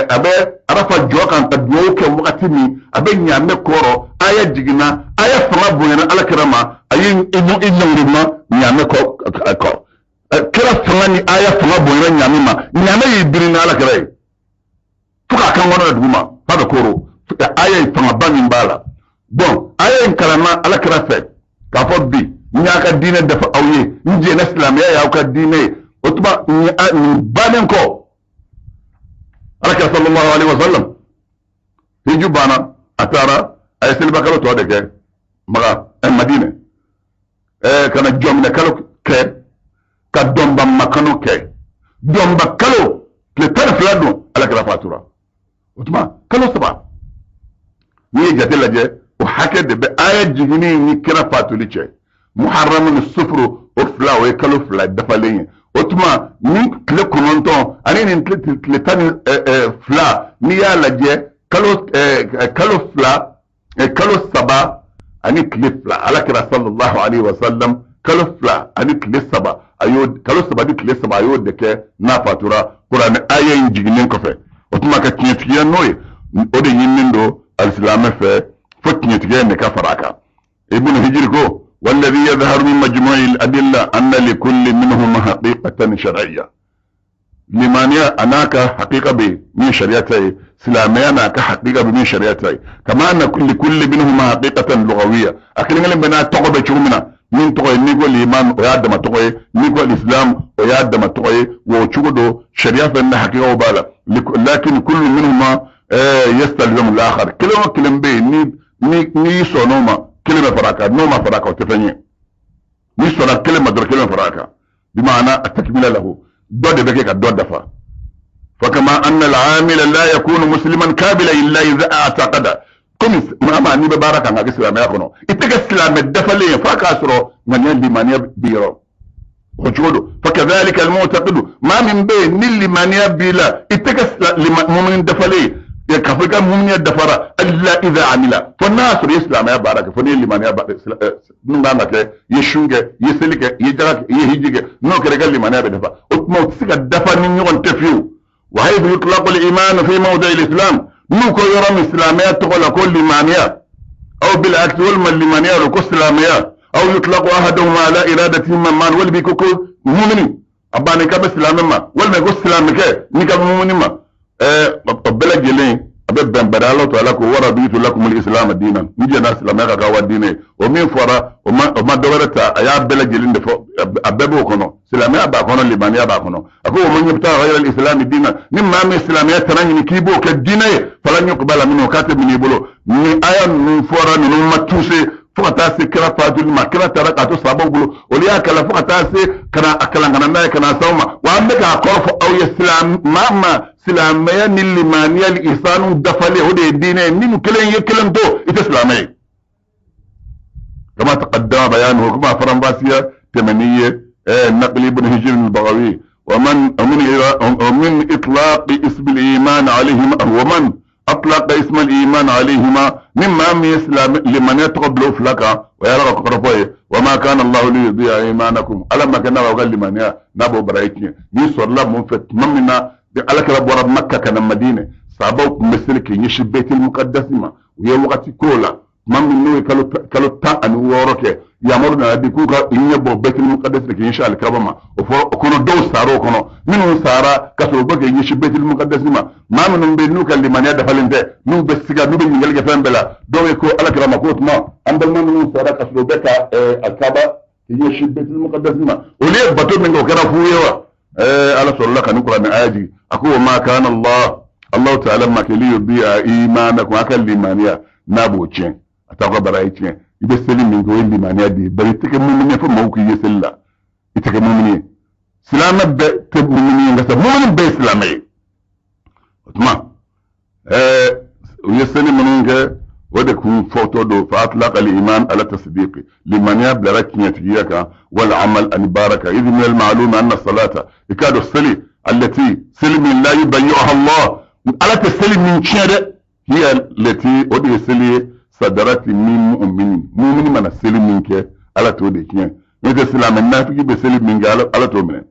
a bɛ arafa jɔ kan ka dugawu kɛ wagati min, a bɛ ɲaamɛ kɔrɔ, aya jiginna, aya fanga bonyana ala kira ma, a ye i ɲɔngirima ɲaamɛ kɔ. Kira fanga ni aya fanga bonyana ɲaamɛ ma, ɲaamɛ y'i biri ni ala kira ye fo k'a kan kɔnɔ dugu ma f'a bɛ koro. Aya ye fangaba min b'a la. Bon, aya in kalanna ala kira fɛ k'a fɔ bi n y'a ka diinɛ dafa aw ye, n jɛnna silamɛya y'aw ka diinɛ ye. O tuma nin bannen kɔ, ala kira sallallahu alaihi wa sallam hiju banna, a taara a ye selibakalo tɔ de kɛ maga madinɛ, ka na jɔminɛ kalo kɛ, ka dɔnba makano kɛ. Dɔnba kalo tile 12 don ala kira fatura. O tuma kalo 3, n'i ye jate lajɛ, o hakɛ de bɛ aya jiginni ni kira fatuli cɛ. Muharram ni sufuru, o fila, o ye kalo 2 dafalen ye. O tuma ni tile 9 ani nin tile 12, n'i y'a lajɛ, kalo 2, kalo 3 ani tile 2, ala kira sallallahu alaihi wa sallam kalo 2 ani tile 3, a y'o kalo 3 ni tile 3, a y'o de kɛ n'a fatura kuranɛ aya in jiginnen kɔfɛ. O tuma ka tiɲɛtigiya n'o ye, o de ɲininen don alisilamɛ fɛ, fo tiɲɛtigiya in de ka fara a kan. Ibn Hijri ko والذي يظهر من مجموع الأدلة أن لكل منهما حقيقة شرعية. limaniya a n'a ka haqiqa bɛ min sariya ta ye, silamɛya n'a ka haqiqa bɛ min sariya ta ye. Kama anna likulli minhuma haqiqatan lughawiyya, a kelen kelen bɛɛ n'a tɔgɔ bɛ cogo min na, min tɔgɔ ye, n'i ko liman, o y'a dama tɔgɔ ye, n'i ko islam, o y'a dama tɔgɔ ye. Wa o cogo don, sariya fɛn na haqiqaw b'a la. Lakin kullu minhuma yastalzimu al-akhar, kelen o kelen bɛ yen, ni n'i sɔnn'o ma, kelen bɛ fara a kan, n'o ma fara a kan, o tɛ fɛn ye. N'i sɔnna kelen ma dɔrɔn, kelen bɛ fara a kan, bimaana a takmila lahu, dɔ de bɛ kɛ ka dɔ dafa. Fakama anna al-amila la yakunu musliman kamila illa idha a'taqada, komi maa maa n'i bɛ baara kan ka kɛ silamɛya kɔnɔ, i tɛ kɛ silamɛ dafalen ye f'a k'a sɔrɔ ŋaniya limaniya bi yɔrɔ o cogo don. Fakadhalika al-mu'taqidu, maa min bɛ yen ni limaniya b'i la, i tɛ kɛ mumini dafalen ye k'a fɔ i ka muminiya dafara illa idha amila, fo n'a y'a sɔrɔ i ye silamɛya baara kɛ, fo n'i ye limaniya min kan ka kɛ, i ye sun kɛ, i ye seli kɛ, i ye jaga kɛ, i ye hiji kɛ, n'o kɛra i ka limaniya bɛ dafa. O tuma o tɛ se ka dafa ni ɲɔgɔn tɛ fiyewu. Wa haythu yutlaqu al-iman fi mawdi'i al-islam, n'u ko yɔrɔ min silamɛya tɔgɔ la ko limaniya, aw bil aksi, walima limaniya don ko silamɛya, aw yutlaqu ahaduhuma ala iradatihima man, walima i ko ko mumini, a banna i ka bɛ silamɛ ma, walima i ko silamɛkɛ n'i ka bɛ mumini ma, o bɛɛ lajɛlen a bɛ bɛn. Bari ala to ala ko waraditu lakumul islam diinan, n jɛnna silamɛya ka kɛ wa diinɛ ye. O min fɔra, o ma dɔ wɛrɛ ta, a y'a bɛɛ lajɛlen de fɔ, a bɛɛ b'o kɔnɔ, silamɛya b'a kɔnɔ, limaniya b'a kɔnɔ. A ko wa man yabtaghi ghayra al-islam diinan, ni maa min silamɛya tana ɲini k'i b'o kɛ diinɛ ye, falan yuqbala minhu, k'a tɛ minɛ i bolo. Ni aya ninnu fɔra, ninnu ma tuse fo ka taa se kira fatuli ma. Kira taara k'a to sabaw bolo, olu y'a kalan fo ka taa se ka na a kalan ka na n'a ye ka na s'aw ma. Wa an bɛ k'a kɔrɔ fɔ aw ye, maa maa silamɛya ni limaniya ni ihsanu dafalen, o de ye diinɛ ye. Ni kelen ye kelen to, i tɛ silamɛ ye. Kama taqaddama bayanuhu, kuma faranfasiya tɛmɛni ye naqli ibn Hijr al-Baghawi. ومن ومن إطلاق اسم الإيمان عليهما، ومن أطلق اسم الإيمان عليهما مما يسلم لمن يتقبل فلك ويرى كرفوي. وما كان الله ليضيع إيمانكم، ألم كان وقال لمن يا نبو برايتني ni sɔrɔla mun fɛ tuma min na ala kɛra bɔra Makka ka na Madinɛ, sabaw tun bɛ seli k'i ɲɛsin Baitul Muqaddas ma. U ye wagati k'o la tuma min n'u ye kalo 16 kɛ, yamaru nana di k'u ka ɲɛ bɔ Baitul Muqaddas k'i ɲɛsin alikaba ma. O fɔra o kɔnɔ, dɔw sara o kɔnɔ, minnu sara ka sɔrɔ u bɛ k'i ɲɛsin Baitul Muqaddas ma, maa minnu bɛ yen n'u ka limaniya dafalen tɛ, n'u bɛ siga, n'u bɛ ɲininkali kɛ fɛn bɛɛ la, dɔw ye ko ala kira ma k'o tuma an balima minnu sara ka sɔrɔ u bɛ ka alikaba k'i ɲɛsin Baitul Muqaddas ma, olu ye bato min kɛ, o kɛra fu ye wa? Ala sɔrɔla ka ni kuranɛ aya jigin, a ko wa ma kana Allah, Allah ta'ala ma kɛ liyudi'a imanakum, a ka limaniya n'a b'o tiɲɛ, a t'aw ka bara ye tiɲɛ. I bɛ seli min kɛ, o ye limaniya de ye, bari i tɛ kɛ mumini ye fo maaw k'i ye seli la. I tɛ kɛ mumini ye, silamɛ bɛɛ tɛ mumini ye, nka mumini bɛɛ ye silamɛ ye. O tuma u ye seli minnu kɛ, o de kun fɔtɔ don. Fa atlaqa al-iman ala tasdiqi, limaniya bilara tiɲɛtigiya kan, wal amal, ani baara kan. Idh min al-ma'lum anna salata, i k'a dɔn seli Allati seli min la yudayyuha Allah, Ala tɛ seli min tiɲɛ dɛ, hiya lati, o de ye seli ye, sadarati min mu'minin, mumini mana seli min kɛ, Ala t'o de tiɲɛ. N'o tɛ, silamɛ nafiki bɛ seli min kɛ, Ala t'o minɛ.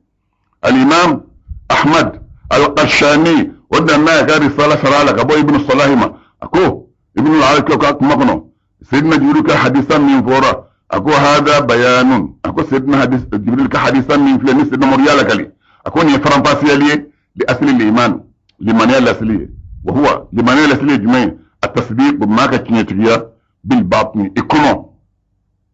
Alimam Ahmad Al-Qashani, o de nana y'a ka risala sara la ka bɔ Ibn Salahi ma. A ko Ibn al ka kuma kɔnɔ, Seydina Jibril ka hadisa min fɔra, a ko hada bayanun, a ko Seydina hadis Jibril ka hadisa min filɛ ni Seydina Umaru y'a lakali, a ko nin ye faranfasiyali ye li asli liman, limaniya lasili ye. Wa huwa, limaniya lasili ye jumɛn ye? A tasdiq, maa ka tiɲɛtigiya, bil batni, i kɔnɔ,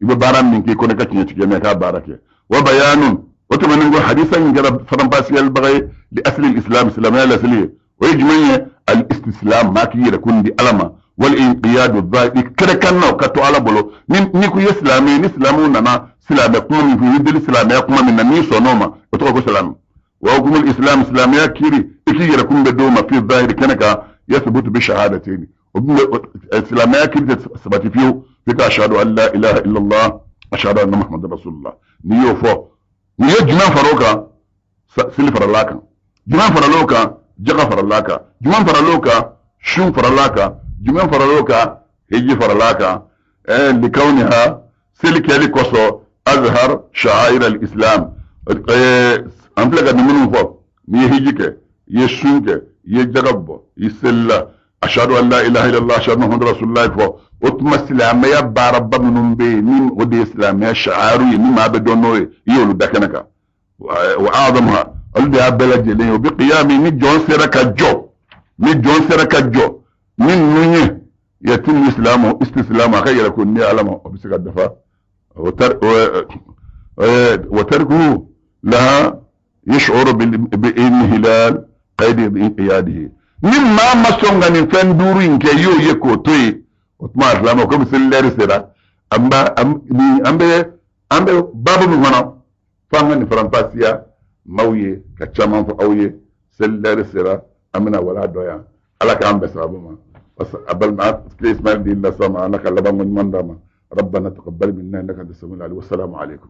i bɛ baara min kɛ i kɔnɔ, i ka tiɲɛtigiya n'a k'a baara kɛ. Wa bayanun, o tɛmɛnen kɔ, hadisa in kɛra faranfasiyalibaga ye li asli islam, silamɛya lasili ye. O ye jumɛn ye? Al istislam, maa k'i yɛrɛ kun di Ala ma, wal inqiyadu dhahir, i kɛrɛ kan na, o ka to Ala bolo. Ni ko i ye silamɛ ye, ni silamɛw nana silamɛ kuma min fɔ, i bɛ deli silamɛya kuma min na, n'i sɔnn'o ma, o tɔgɔ ko silamɛ. Wa hukumul islam, silamɛya kiri, i k'i yɛrɛ kun bɛ d'o ma, fi zahiri, kɛnɛ kan, yasbutu bi shahadatayn, o bɛ silamɛya kiri tɛ sabati fiyewu f'i ka ashhadu an la ilaha illallah, ashhadu anna muhammadan rasulullah. N'i y'o fɔ, n'i ye jumɛn fara o kan? Seli faral'a kan. Jumɛn faral'o kan? Jaga faral'a kan. Jumɛn faral'o kan? Sun faral'a kan. Jumɛn faral'o kan? Hiji faral'a kan. Likawniha, seli kɛli kosɔn, azhar sha'air al-islam. An filɛ ka nin minnu fɔ, n'i ye hiji kɛ, i ye sun kɛ, i ye jaga bɔ, i selila, ashhadu an la ilaha illallah, ashhadu anna muhammadan rasulullah fɔ, o tuma silamɛya baaraba minnu bɛ yen, ni o de ye silamɛya sha'aru ye, ni maa bɛ dɔn n'o ye, i y'olu da kɛnɛ kan. Wa a'zamuha, olu de y'a bɛɛ lajɛlen ye. O bɛ qiyami, ni jɔn sera ka jɔ, ni jɔn sera ka jɔ ni ninnu ye, yatimu islamu, istislamu, a ka yɛrɛ ko ni Ala ma, o bɛ se ka dafa. Wa tarkuhu laha yash'uru bi inhilal qaydi inqiyadihi. Ni maa ma sɔn ka nin fɛn duuru in kɛ, i y'o ye k'o to yen, o tuma a silamɛ, komi seli lɛri sera, an b'a an bɛ baabu min kɔnɔ, f'an ka nin faranfasiya maaw ye ka caman fɔ aw ye. Seli lɛri sera, an bɛna wala dɔ yan. Ala k'an bɛn sababu ma. A balima Ismail di lasama, Ala ka labanko ɲuman d'a ma. ربنا تقبل منا انك انت السميع العليم، والسلام عليكم.